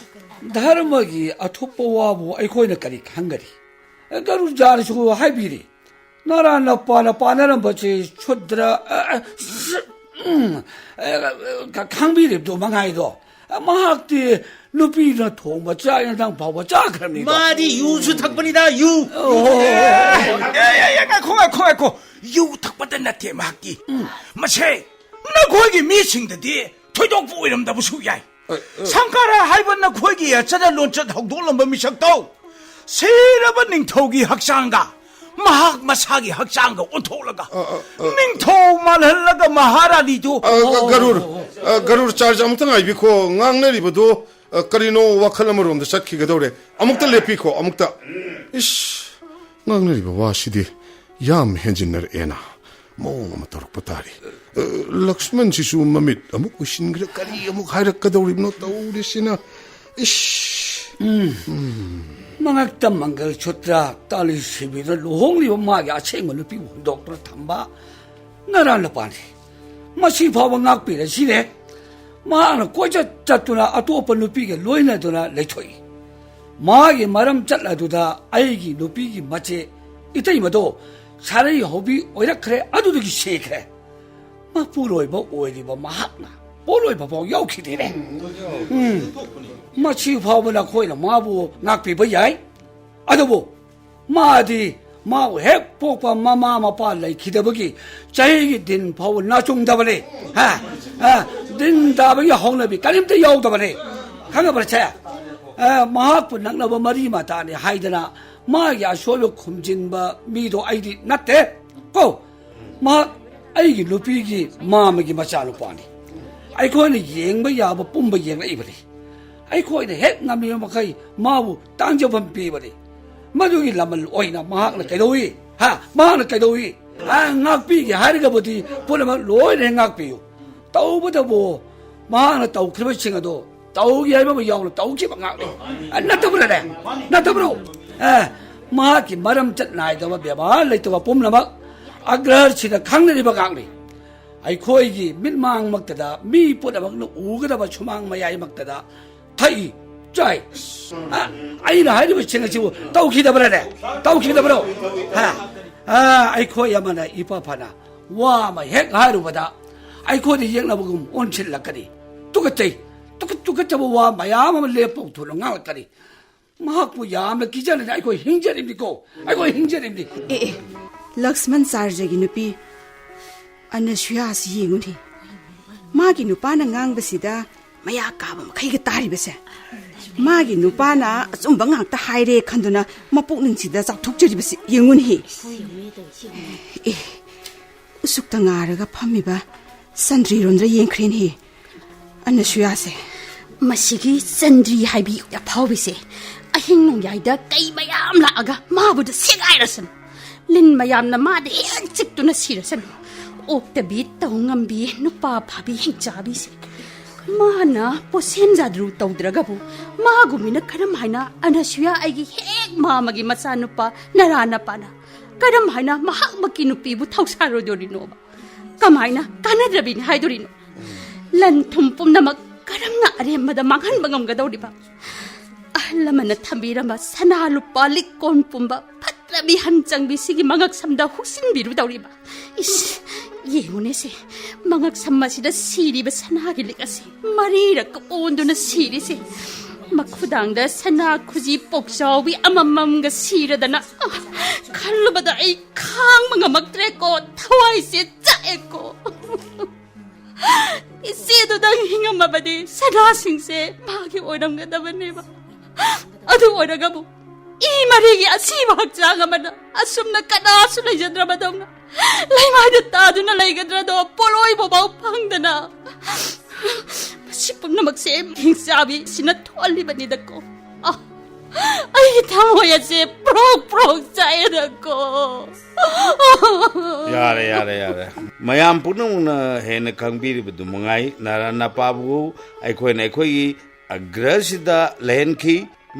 ꯙꯔꯃꯒꯤ ꯑꯊꯨꯞꯄ ꯋꯥꯕꯨ ꯑꯩꯈꯣꯏꯅ ꯀꯔꯤ ꯈꯪꯒꯅꯤ? ꯒꯔꯨꯖꯥꯅꯁꯨ ꯍꯥꯏꯕꯤꯔꯤ, ꯅꯔꯥ ꯅꯄꯥꯅ ꯄꯥꯅꯔꯝꯕꯁꯤ ꯁꯨꯗ꯭ꯔ, ꯑ, ꯑ, ꯎꯝ, ꯑ, ꯈ-, ꯈꯪꯕꯤꯔꯤꯕꯗꯣ ꯃꯉꯥꯏꯗꯣ꯫ ꯃꯍꯥꯛꯇꯤ ꯅꯨꯄꯤꯅ ꯊꯣꯡꯕ ꯆꯥꯛ ꯌꯦꯟꯁꯥꯡ ꯐꯥꯎꯕ ꯆꯥꯈ꯭ꯔꯕꯅꯤꯗꯣ꯫ ꯃꯥꯗꯤ ꯌꯨꯁꯨ ꯊꯛꯄꯅꯤꯗ, ꯌꯨ꯫ ꯑꯣ꯫ ꯑꯦ, ꯑꯦ, ꯑꯦ, ꯉꯥꯏꯈꯣ, ꯉꯥꯏꯈꯣ, ꯉꯥꯏꯈꯣ꯫ ꯌꯨ ꯊꯛꯄꯗ ꯅꯠꯇꯦ ꯃꯍꯥꯛꯇꯤ꯫ ꯎꯝ꯫ ꯃꯁꯦ ꯅꯈꯣꯏꯒꯤ ꯃꯤꯁꯤꯡꯗꯗꯤ ꯊꯣꯏꯗꯣꯛꯄ ꯑꯣꯏꯔꯝꯗꯕꯁꯨ ꯌꯥꯏ꯫ ꯑ, ꯑ꯫ ꯁꯪꯀꯥꯔꯥ ꯍꯥꯏꯕ ꯅꯈꯣꯏꯒꯤ ꯆꯠꯅ ꯂꯣꯟꯆꯠ ꯍꯧꯗꯣꯛꯂꯝꯕ ꯃꯤꯁꯛꯇꯣ ꯁꯤꯔꯕ ꯅꯤꯡꯊꯧꯒꯤ ꯍꯛꯆꯥꯡꯒ ꯃꯍꯥꯛ ꯃꯁꯥꯒꯤ ꯍꯛꯆꯥꯡꯒ ꯑꯣꯟꯊꯣꯛꯂꯒ ꯑ, ꯑ, ꯑ꯫ ꯅꯤꯡꯊꯧ ꯃꯥꯜꯍꯜꯂꯒ ꯃꯍꯥꯔꯥꯅꯤꯗꯨ ꯑ, ꯑ, ꯒꯔꯨꯔ, ꯑ, ꯒꯔꯨꯔ ꯆꯥꯔꯖ ꯑꯃꯨꯛꯇ ꯉꯥꯏꯕꯤꯈꯣ꯫ ꯉꯥꯡꯅꯔꯤꯕꯗꯣ, ꯑ, ꯀꯔꯤꯅꯣ ꯋꯥꯈꯜ ꯑꯃꯔꯣꯝꯗ ꯆꯠꯈꯤꯒꯗꯧꯔꯦ꯫ ꯑꯃꯨꯛꯇ ꯂꯦꯞꯄꯤꯈꯣ, ꯑꯃꯨꯛꯇ꯫ ꯏꯁ, ꯉꯥꯡꯅꯔꯤꯕ ꯋꯥꯁꯤꯗꯤ ꯌꯥꯝ ꯍꯦꯟꯖꯤꯟꯅꯔꯛꯑꯦꯅ꯫ ꯃꯑꯣꯡ ꯑꯃ ꯇꯧꯔꯛꯄ ꯇꯥꯔꯦ꯫ ꯑ, ꯂꯛꯁꯃꯟꯁꯤꯁꯨ ꯃꯃꯤꯠ ꯑꯃꯨꯛ ꯎꯏꯁꯤꯟꯈ꯭ꯔꯦ꯫ ꯀꯔꯤ ꯑꯃꯨꯛ ꯍꯥꯏꯔꯛꯀꯗꯧꯔꯤꯕꯅꯣ ꯇꯧꯔꯤꯁꯤꯅ? ꯏꯁ! ꯎꯝ꯫ ꯃꯉꯛꯇ ꯃꯪꯒꯜ ꯁꯨꯇ꯭ꯔ ꯇꯥꯂꯤ ꯁꯤꯕꯤꯗ ꯂꯨꯍꯣꯡꯂꯤꯕ ꯃꯥꯒꯤ ꯑꯁꯦꯡꯕ ꯅꯨꯄꯤꯕꯨ ꯍꯨꯟꯗꯣꯛꯇꯨꯅ ꯊꯝꯕ ꯅꯔꯥ ꯅꯄꯥꯅꯤ꯫ ꯃꯁꯤ ꯐꯥꯎꯕ ꯉꯥꯛꯄꯤꯔꯁꯤꯅꯦ꯫ ꯃꯍꯥꯛꯅ ꯀꯣꯏꯆꯠ ꯆꯠꯇꯨꯅ ꯑꯇꯣꯞꯄ ꯅꯨꯄꯤꯒ ꯂꯣꯏꯅꯗꯨꯅ ꯂꯩꯊꯣꯛꯏ꯫ ꯃꯥꯒꯤ ꯃꯔꯝ ꯆꯠ ꯑꯗꯨꯗ ꯑꯩꯒꯤ ꯅꯨꯄꯤꯒꯤ ꯃꯆꯦ ꯏꯇꯩꯃꯗꯣ ꯁꯥꯔꯩ ꯍꯧꯕꯤ ꯑꯣꯏꯔꯛꯈ꯭ꯔꯦ, ꯑꯗꯨꯗꯒꯤ ꯁꯤꯈ꯭ꯔꯦ꯫ ꯃꯄꯨꯔꯣꯏꯕ ꯑꯣꯏꯔꯤꯕ ꯃꯍꯥꯛꯅ ꯄꯣꯠꯂꯣꯏꯕ ꯐꯥꯎ ꯌꯥꯎꯈꯤꯗꯦꯅꯦ꯫ ꯎꯝ꯫ ꯃꯁꯤ ꯐꯥꯎꯕ ꯅꯈꯣꯏꯅ ꯃꯥꯕꯨ ꯉꯥꯛꯄꯤꯕ ꯌꯥꯏ꯫ ꯑꯗꯨꯕꯨ ꯃꯥꯗꯤ ꯃꯥꯕꯨ ꯍꯦꯛ ꯄꯣꯛꯄ ꯃꯃꯥ ꯃꯄꯥ ꯂꯩꯈꯤꯗꯕꯒꯤ ꯆꯍꯤꯒꯤ ꯗꯤꯟ ꯐꯥꯎꯕ ꯅꯥꯆꯨꯡꯗꯕꯅꯤ꯫ ꯍꯥ? ꯍꯥ? ꯗꯤꯟ ꯇꯥꯕꯒꯤ ꯍꯧꯅꯕꯤ ꯀꯔꯤꯝꯇ ꯌꯥꯎꯗꯕꯅꯤ꯫ ꯈꯪꯉꯕ꯭ꯔꯥ ꯁꯦ? ꯑ, ꯃꯍꯥꯛꯄꯨ ꯅꯛꯅꯕ ꯃꯔꯤ ꯃꯇꯥꯅꯤ ꯍꯥꯏꯗꯅ ꯃꯥꯒꯤ ꯑꯁꯣꯏꯕ ꯈꯨꯝꯖꯤꯟꯕ ꯃꯤꯗꯣ ꯑꯩꯗꯤ ꯅꯠꯇꯦ꯫ ꯀꯣ, ꯃꯍꯥꯛ ꯑꯩꯒꯤ ꯅꯨꯄꯤꯒꯤ ꯃꯥꯃꯒꯤ ꯃꯆꯥꯅꯨꯄꯥꯅꯤ꯫ ꯑꯩꯈꯣꯏꯅ ꯌꯦꯡꯕ ꯌꯥꯕ ꯄꯨꯝꯕ ꯌꯦꯡꯂꯛꯏꯕꯅꯤ꯫ ꯑꯩꯈꯣꯏꯅ ꯍꯦꯛ ꯉꯝꯂꯤꯕ ꯃꯈꯩ ꯃꯥꯕꯨ ꯇꯥꯡꯖꯐꯝ ꯄꯤꯕꯅꯤ꯫ ꯃꯗꯨꯒꯤ ꯂꯃꯟ ꯑꯣꯏꯅ ꯃꯍꯥꯛꯅ ꯀꯩꯗꯧꯏ? ꯍꯥ? ꯃꯍꯥꯛꯅ ꯀꯩꯗꯧꯏ? ꯑ, ꯉꯥꯛꯄꯤꯒꯦ ꯍꯥꯏꯔꯒꯕꯨꯗꯤ ꯄꯨꯝꯅꯃꯛ ꯂꯣꯏꯅ ꯍꯦꯛ ꯉꯥꯛꯄꯤꯌꯨ꯫ ꯇꯧꯕꯇꯕꯨ ꯃꯍꯥꯛꯅ ꯇꯧꯈ꯭ꯔꯤꯕꯁꯤꯡ ꯑꯗꯣ ꯇꯧꯒꯦ ꯍꯥꯏꯕ ꯑꯃ ꯌꯥꯎꯅ ꯇꯧꯈꯤꯕ ꯉꯥꯛꯅꯤ꯫ ꯑ, ꯅꯠꯇꯕ꯭ꯔꯅꯦ? ꯅꯠꯇꯕ꯭ꯔꯣ? ꯑꯦ, ꯃꯍꯥꯛꯀꯤ ꯃꯔꯝ ꯆꯠ ꯅꯥꯏꯗꯕ ꯕꯦꯕꯥꯔ ꯂꯩꯇꯕ ꯄꯨꯝꯅꯃꯛ ꯑꯒ꯭ꯔꯍꯔꯁꯤꯅ ꯈꯪꯅꯔꯤꯕ ꯉꯥꯛꯅꯤ꯫ ꯑꯩꯈꯣꯏꯒꯤ ꯃꯤꯠꯃꯥꯡꯃꯛꯇꯗ ꯃꯤ ꯄꯨꯝꯅꯃꯛꯅ ꯎꯒꯗꯕ ꯁꯨꯃꯥꯡ ꯃꯌꯥꯏꯃꯛꯇꯗ ꯊꯛꯏ, ꯆꯥꯏ꯫ ꯑ, ꯑꯩꯅ ꯍꯥꯏꯔꯤꯕꯁꯤꯡ ꯑꯁꯤꯕꯨ ꯇꯧꯈꯤꯗꯕ꯭ꯔꯅꯦ? ꯇꯧꯈꯤꯗꯕ꯭ꯔꯣ? ꯍꯥ? ꯑ, ꯑꯩꯈꯣꯏ ꯑꯃꯅ ꯏꯐ ꯐꯅ ꯋꯥ ꯑꯃ ꯍꯦꯛ ꯍꯥꯏꯔꯨꯕꯗ ꯑꯩꯈꯣꯏꯗ ꯌꯦꯛꯅꯕꯒꯨꯝ ꯑꯣꯟꯁꯤꯜꯂꯛꯀꯅꯤ꯫ ꯇꯨꯀꯠꯆꯩ꯫ ꯇꯨꯀꯠ-, ꯇꯨꯀꯠꯆꯕ ꯋꯥ ꯃꯌꯥꯝ ꯑꯃ ꯂꯦꯞꯄ ꯊꯨꯅ ꯉꯥꯡꯂꯛꯀꯅꯤ꯫ ꯃꯍꯥꯛꯄꯨ ꯌꯥꯝꯅ ꯀꯤꯖꯅꯗꯤ ꯑꯩꯈꯣꯏ ꯍꯤꯡꯖꯔꯤꯕꯅꯤꯀꯣ꯫ ꯑꯩꯈꯣꯏ ꯍꯤꯡꯖꯔꯤꯕꯅꯤ꯫ ꯑꯦ, ꯑꯦ, ꯂꯛꯁꯃꯟ ꯆꯥꯔꯖꯒꯤ ꯅꯨꯄꯤ ꯑꯅꯁꯨꯌꯥꯁꯤ ꯌꯦꯡꯉꯨꯅꯦ꯫ ꯃꯥꯒꯤ ꯅꯨꯄꯥꯅ ꯉꯥꯡꯕꯁꯤꯗ ꯃꯌꯥ ꯀꯥꯕ ꯃꯈꯩꯒ ꯇꯥꯔꯤꯕꯁꯦ꯫ ꯃꯥꯒꯤ ꯅꯨꯄꯥꯅ ꯑꯆꯨꯝꯕ ꯉꯥꯛꯇ ꯍꯥꯏꯔꯦ ꯈꯟꯗꯨꯅ ꯃꯄꯨꯛꯅꯤꯡꯁꯤꯗ ꯆꯥꯎꯊꯣꯛꯆꯔꯤꯕꯁꯤ ꯌꯦꯡꯉꯨꯅꯦ꯫ ꯑꯦ, ꯎꯁꯨꯛꯇ ꯉꯥꯔꯒ ꯐꯝꯃꯤꯕ ꯆꯟꯗ꯭ꯔꯤꯔꯣꯝꯗ ꯌꯦꯡꯈ꯭ꯔꯦꯅꯦ꯫ ꯑꯅꯁꯨꯌꯥꯁꯦ꯫ ꯃꯁꯤꯒꯤ ꯆꯟꯗ꯭ꯔꯤ ꯍꯥꯏꯕꯤ ꯑꯐꯥꯎꯕꯤꯁꯦ ꯑꯍꯤꯡ ꯅꯣꯡꯌꯥꯏꯗ ꯀꯩ ꯃꯌꯥꯝ ꯂꯥꯛꯑꯒ ꯃꯥꯕꯨꯗ ꯁꯦꯒꯥꯏꯔꯁꯅꯨ꯫ ꯂꯤꯟ ꯃꯌꯥꯝꯅ ꯃꯥꯗ ꯍꯦꯛ ꯆꯤꯛꯇꯨꯅ ꯁꯤꯔꯁꯅꯨ꯫ ꯑꯣꯛꯇꯕꯤ ꯇꯧ ꯉꯝꯕꯤ ꯅꯨꯄꯥ ꯐꯥꯕꯤ ꯍꯤꯡꯆꯥꯕꯤꯁꯦ꯫ ꯃꯥꯅ ꯄꯣꯁꯦꯟ ꯖꯥꯗ꯭ꯔꯨ ꯇꯧꯗ꯭ꯔꯒꯕꯨ ꯃꯥꯒꯨꯝꯕꯤꯅ ꯀꯔꯝ ꯍꯥꯏꯅ ꯑꯅꯁꯨꯌꯥ ꯑꯩꯒꯤ ꯍꯦꯛ ꯃꯥꯃꯒꯤ ꯃꯆꯥꯅꯨꯄꯥ ꯅꯔꯥ ꯅꯄꯥꯅ ꯀꯔꯝ ꯍꯥꯏꯅ ꯃꯍꯥꯛꯃꯛꯀꯤ ꯅꯨꯄꯤꯕꯨ ꯊꯧꯁꯥꯔꯣꯏꯗꯣꯔꯤꯅꯣꯕ? ꯀꯃꯥꯏꯅ ꯀꯥꯟꯅꯗ꯭ꯔꯕꯤꯅꯤ ꯍꯥꯏꯗꯣꯔꯤꯅꯣ? ꯂꯟ ꯊꯨꯝ ꯄꯨꯝꯅꯃꯛ ꯀꯔꯝꯅ ꯑꯔꯦꯝꯕꯗ ꯃꯥꯡꯍꯟꯕ ꯉꯝꯒꯗꯧꯔꯤꯕ? ꯑꯍꯜ ꯂꯃꯟꯅ ꯊꯝꯕꯤꯔꯝꯕ ꯁꯅꯥ ꯂꯨꯄꯥ ꯂꯤꯛꯀꯣꯟ ꯄꯨꯝꯕ ꯐꯠꯇ꯭ꯔꯕꯤ ꯍꯟ ꯆꯪꯕꯤ ꯁꯤꯒꯤ ꯃꯉꯛ ꯁꯝꯗ ꯍꯨꯛꯆꯤꯟꯕꯤꯔꯨꯗꯧꯔꯤꯕ? ꯏꯁ, ꯌꯦꯡꯉꯨꯅꯦꯁꯦ, ꯃꯉꯛ ꯁꯝ ꯑꯁꯤꯗ ꯁꯤꯔꯤꯕ ꯁꯅꯥꯒꯤ ꯂꯤꯛ ꯑꯁꯤ ꯃꯔꯤꯔꯛ ꯑꯣꯟꯗꯨꯅ ꯁꯤꯔꯤꯁꯦ꯫ ꯃꯈꯨꯗꯥꯡꯗ ꯁꯅꯥ ꯈꯨꯖꯤ ꯄꯣꯛꯆꯥꯎꯕꯤ ꯑꯃꯃꯝꯒ ꯁꯤꯔꯗꯅ, ꯑ, ꯈꯜꯂꯨꯕꯗ ꯑꯩ ꯈꯥꯡꯕ ꯉꯝꯃꯛꯇ꯭ꯔꯦꯀꯣ, ꯊꯋꯥꯏꯁꯦ ꯆꯥꯛꯑꯦꯀꯣ꯫ ꯏꯆꯦꯗꯨꯗꯪ ꯍꯤꯡꯉꯝꯃ ꯐꯪꯂꯕꯗꯤ ꯁꯅꯥꯁꯤꯡꯁꯦ ꯃꯥꯒꯤ ꯑꯣꯏꯔꯝꯒꯗꯕꯅꯦꯕ꯫ ꯑꯗꯨ ꯑꯣꯏꯔꯒꯕꯨ ꯏ ꯃꯔꯤꯒꯤ ꯑꯁꯤꯕ ꯍꯛꯆꯥꯡ ꯑꯃꯅ ꯑꯁꯨꯝꯅ ꯀꯅꯥꯁꯨ ꯂꯩꯖꯗ꯭ꯔꯕꯗꯧꯅ ꯂꯩꯃꯥꯏꯗ ꯇꯥꯗꯨꯅ ꯂꯩꯒꯗ꯭ꯔꯗꯣ ꯄꯣꯠꯂꯣꯏꯕꯐꯥꯎ ꯐꯪꯗꯅ꯫ ꯃꯁꯤ ꯄꯨꯝꯅꯃꯛꯁꯦ ꯍꯤꯡꯆꯥꯕꯤꯁꯤꯅ ꯊꯣꯛꯍꯜꯂꯤꯕꯅꯤꯗꯀꯣ꯫ ꯑ, ꯑꯩꯒꯤ ꯊꯃꯣꯏ ꯑꯁꯦ ꯄ꯭ꯔꯣꯛ ꯄ꯭ꯔꯣꯛ ꯆꯥꯛꯑꯦꯗꯀꯣ꯫ ꯌꯥꯔꯦ, ꯌꯥꯔꯦ, ꯌꯥꯔꯦ꯫ ꯃꯌꯥꯝ ꯄꯨꯝꯅꯃꯛꯅ ꯍꯦꯟꯅ ꯈꯪꯕꯤꯔꯤꯕꯗꯨ ꯃꯉꯥꯏ, ꯅꯔꯥ ꯅꯄꯥꯕꯨ ꯑꯩꯈꯣꯏꯅ ꯑꯩꯈꯣꯏꯒꯤ ꯑꯒ꯭ꯔꯍꯁꯤꯗ ꯂꯩꯍꯟꯈꯤ꯫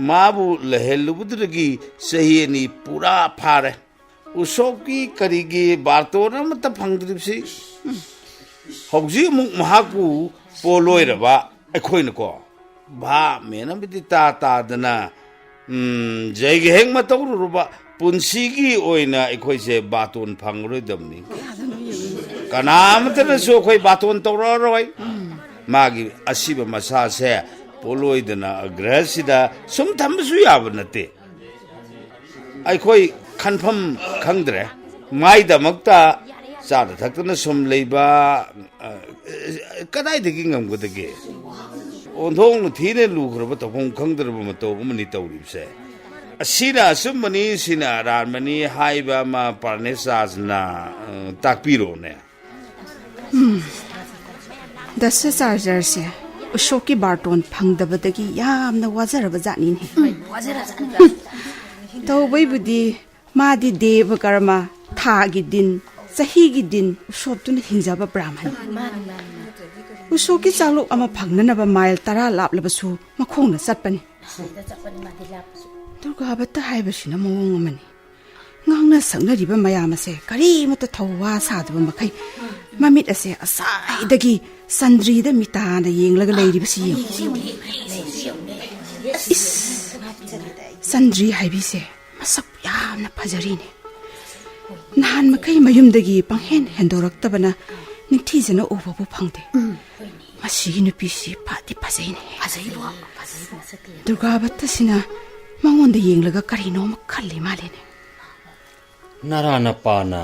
ꯃꯥꯕꯨ ꯂꯩꯍꯜꯂꯨꯕꯗꯨꯗꯒꯤ ꯆꯍꯤ ꯑꯅꯤ ꯄꯨꯔꯥ ꯐꯥꯔꯦ꯫ ꯎꯁꯣꯞꯀꯤ ꯀꯔꯤꯒꯤ ꯕꯥꯔꯇꯣꯟ ꯑꯃꯠꯇ ꯐꯪꯗ꯭ꯔꯤꯕꯁꯤ꯫ ꯍꯧꯖꯤꯛ ꯑꯃꯨꯛ ꯃꯍꯥꯛꯄꯨ ꯄꯣꯂꯣꯏꯔꯕ ꯑꯩꯈꯣꯏꯅꯀꯣ, ꯚꯥꯞ ꯃꯦꯟ ꯑꯃꯗꯤ ꯇꯥ ꯇꯥꯗꯅ, ꯎꯝ, ꯖꯩꯒ ꯍꯦꯛ ꯃꯇꯧꯔꯨꯔꯕ ꯄꯨꯟꯁꯤꯒꯤ ꯑꯣꯏꯅ ꯑꯩꯈꯣꯏꯁꯦ ꯕꯥꯇꯣꯟ ꯐꯪꯉꯔꯣꯏꯗꯕꯅꯤ꯫ ꯀꯅꯥ ꯑꯃꯠꯇꯅꯁꯨ ꯑꯩꯈꯣꯏ ꯕꯥꯇꯣꯟ ꯇꯧꯔꯛꯑꯔꯣꯏ꯫ ꯃꯥꯒꯤ ꯑꯁꯤꯕ ꯃꯁꯥꯁꯦ ꯄꯣꯠꯂꯣꯏꯗꯅ ꯑꯒ꯭ꯔꯍꯁꯤꯗ ꯁꯨꯝ ꯊꯝꯕꯁꯨ ꯌꯥꯕ ꯅꯠꯇꯦ꯫ ꯑꯩꯈꯣꯏ ꯈꯟꯐꯝ ꯈꯪꯗ꯭ꯔꯦ꯫ ꯃꯥꯏꯗꯃꯛꯇ ꯆꯥꯗ ꯊꯛꯇꯅ ꯁꯨꯝ ꯂꯩꯕ, ꯑ, ꯀꯗꯥꯏꯗꯒꯤ ꯉꯝꯒꯗꯒꯦ? ꯑꯣꯟꯊꯣꯛꯅ ꯊꯤꯅ ꯂꯨꯈ꯭ꯔꯕ ꯇꯧꯐꯝ ꯈꯪꯗ꯭ꯔꯕ ꯃꯇꯧ ꯑꯃꯅꯤ ꯇꯧꯔꯤꯕꯁꯦ꯫ ꯑꯁꯤꯅ ꯑꯆꯨꯝꯕꯅꯤ, ꯁꯤꯅ ꯑꯔꯥꯟꯕꯅꯤ ꯍꯥꯏꯕ ꯑꯃ ꯄ꯭ꯔꯥꯅꯦꯁꯥꯖꯅ, ꯑ, ꯇꯥꯛꯄꯤꯔꯣꯅꯦ꯫ ꯗꯁꯆꯥꯔꯖꯔꯁꯦ ꯎꯁꯣꯞꯀꯤ ꯕꯥꯔꯇꯣꯟ ꯐꯪꯗꯕꯗꯒꯤ ꯌꯥꯝꯅ ꯋꯥꯖꯔꯕ ꯖꯥꯠꯅꯤꯅꯦ꯫ ꯇꯧꯕꯩꯕꯨꯗꯤ ꯃꯥꯗꯤ ꯗꯦꯕ ꯀꯔꯃ, ꯊꯥꯒꯤ ꯗꯤꯟ, ꯆꯍꯤꯒꯤ ꯗꯤꯟ ꯎꯁꯣꯞꯇꯨꯅ ꯍꯤꯡꯖꯕ ꯕ꯭ꯔꯥꯍꯃꯟ꯫ ꯎꯁꯣꯞꯀꯤ ꯆꯥꯛꯂꯨꯛ ꯑꯃ ꯐꯪꯅꯅꯕ ꯃꯥꯏꯜ ꯇꯔꯥ ꯂꯥꯞꯂꯕꯁꯨ ꯃꯈꯣꯡꯅ ꯆꯠꯄꯅꯤ꯫ ꯗꯨꯔꯒꯥ ꯚꯠꯇ ꯍꯥꯏꯕꯁꯤꯅ ꯃꯑꯣꯡ ꯑꯃꯅꯤ꯫ ꯉꯥꯡꯅ ꯁꯛꯅꯔꯤꯕ ꯃꯌꯥꯝ ꯑꯁꯦ ꯀꯔꯤꯃꯠꯇ ꯊꯧꯋꯥ ꯁꯥꯗꯕ ꯃꯈꯩ ꯃꯃꯤꯠ ꯑꯁꯦ ꯑꯁꯥꯏꯗꯒꯤ ꯆꯟꯗ꯭ꯔꯤꯗ ꯃꯤꯇꯥꯅ ꯌꯦꯡꯂꯒ ꯂꯩꯔꯤꯕꯁꯤ ꯌꯦꯡꯉꯨ꯫ ꯏꯁ, ꯆꯟꯗ꯭ꯔꯤ ꯍꯥꯏꯕꯤꯁꯦ ꯃꯁꯛ ꯌꯥꯝꯅ ꯐꯖꯔꯤꯅꯦ꯫ ꯅꯍꯥꯟ ꯃꯈꯩ ꯃꯌꯨꯝꯗꯒꯤ ꯄꯪꯍꯦꯟ ꯍꯦꯟꯗꯣꯔꯛꯇꯕꯅ ꯅꯤꯡꯊꯤꯖꯅ ꯎꯕꯕꯨ ꯐꯪꯗꯦ꯫ ꯃꯁꯤꯒꯤ ꯅꯨꯄꯤꯁꯤ ꯐꯗꯤ ꯐꯖꯩꯅꯦ꯫ ꯐꯖꯩꯕꯣ, ꯐꯖꯩꯕꯣ꯫ ꯗꯨꯔꯒꯥ ꯚꯠꯇꯁꯤꯅ ꯃꯉꯣꯟꯗ ꯌꯦꯡꯂꯒ ꯀꯔꯤꯅꯣ ꯑꯃ ꯈꯜꯂꯤ ꯃꯥꯜꯂꯤꯅꯦ꯫ ꯅꯔꯥ ꯅꯄꯥꯅ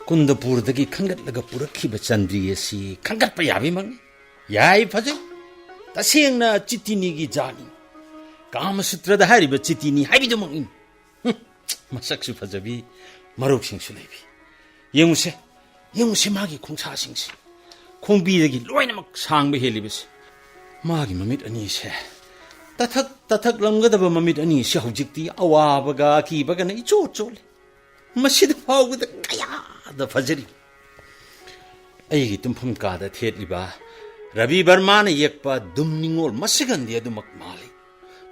ꯀꯨꯟꯗꯄꯨꯔꯗꯒꯤ ꯈꯟꯒꯠꯂꯒ ꯄꯨꯔꯛꯈꯤꯕ ꯆꯟꯗ꯭ꯔꯤ ꯑꯁꯤ ꯈꯟꯒꯠꯄ ꯌꯥꯕꯤꯃꯛꯅꯤ꯫ ꯌꯥꯏ, ꯐꯖꯩ꯫ ꯇꯁꯦꯡꯅ ꯆꯤꯇꯤꯅꯤꯒꯤ ꯖꯥꯠꯅꯤ꯫ ꯀꯥꯃꯁꯨꯇ꯭ꯔꯗ ꯍꯥꯏꯔꯤꯕ ꯆꯤꯇꯤꯅꯤ ꯍꯥꯏꯕꯤꯗꯨꯃꯛꯅꯤ꯫ ꯍꯨꯝ, ꯃꯁꯛꯁꯨ ꯐꯖꯕꯤ, ꯃꯔꯧꯁꯤꯡꯁꯨ ꯂꯩꯕꯤ꯫ ꯌꯦꯡꯉꯨꯁꯦ, ꯌꯦꯡꯉꯨꯁꯦ ꯃꯥꯒꯤ ꯈꯣꯡꯁꯥꯁꯤꯡꯁꯦ꯫ ꯈꯣꯡꯕꯤꯗꯒꯤ ꯂꯣꯏꯅꯃꯛ ꯁꯥꯡꯕ ꯍꯦꯜꯂꯤꯕꯁꯦ꯫ ꯃꯥꯒꯤ ꯃꯃꯤꯠ ꯑꯅꯤꯁꯦ, ꯇꯊꯛ ꯇꯊꯛ ꯂꯝꯒꯗꯕ ꯃꯃꯤꯠ ꯑꯅꯤꯁꯦ ꯍꯧꯖꯤꯛꯇꯤ ꯑꯋꯥꯕꯒ ꯑꯀꯤꯕꯒꯅ ꯏꯆꯣꯠ ꯆꯣꯠꯂꯤ꯫ ꯃꯁꯤꯗ ꯐꯥꯎꯕꯗ ꯀꯌꯥꯗ ꯐꯖꯔꯤ꯫ ꯑꯩꯒꯤ ꯇꯨꯝꯐꯝ ꯀꯥꯗ ꯊꯦꯠꯂꯤꯕ ꯔꯕꯤ ꯕꯔꯃꯥꯅ ꯌꯦꯛꯄ ꯗꯨꯝ ꯅꯤꯉꯣꯜ ꯃꯁꯤꯒꯟꯗꯤ ꯑꯗꯨꯃꯛ ꯃꯥꯜꯂꯤ꯫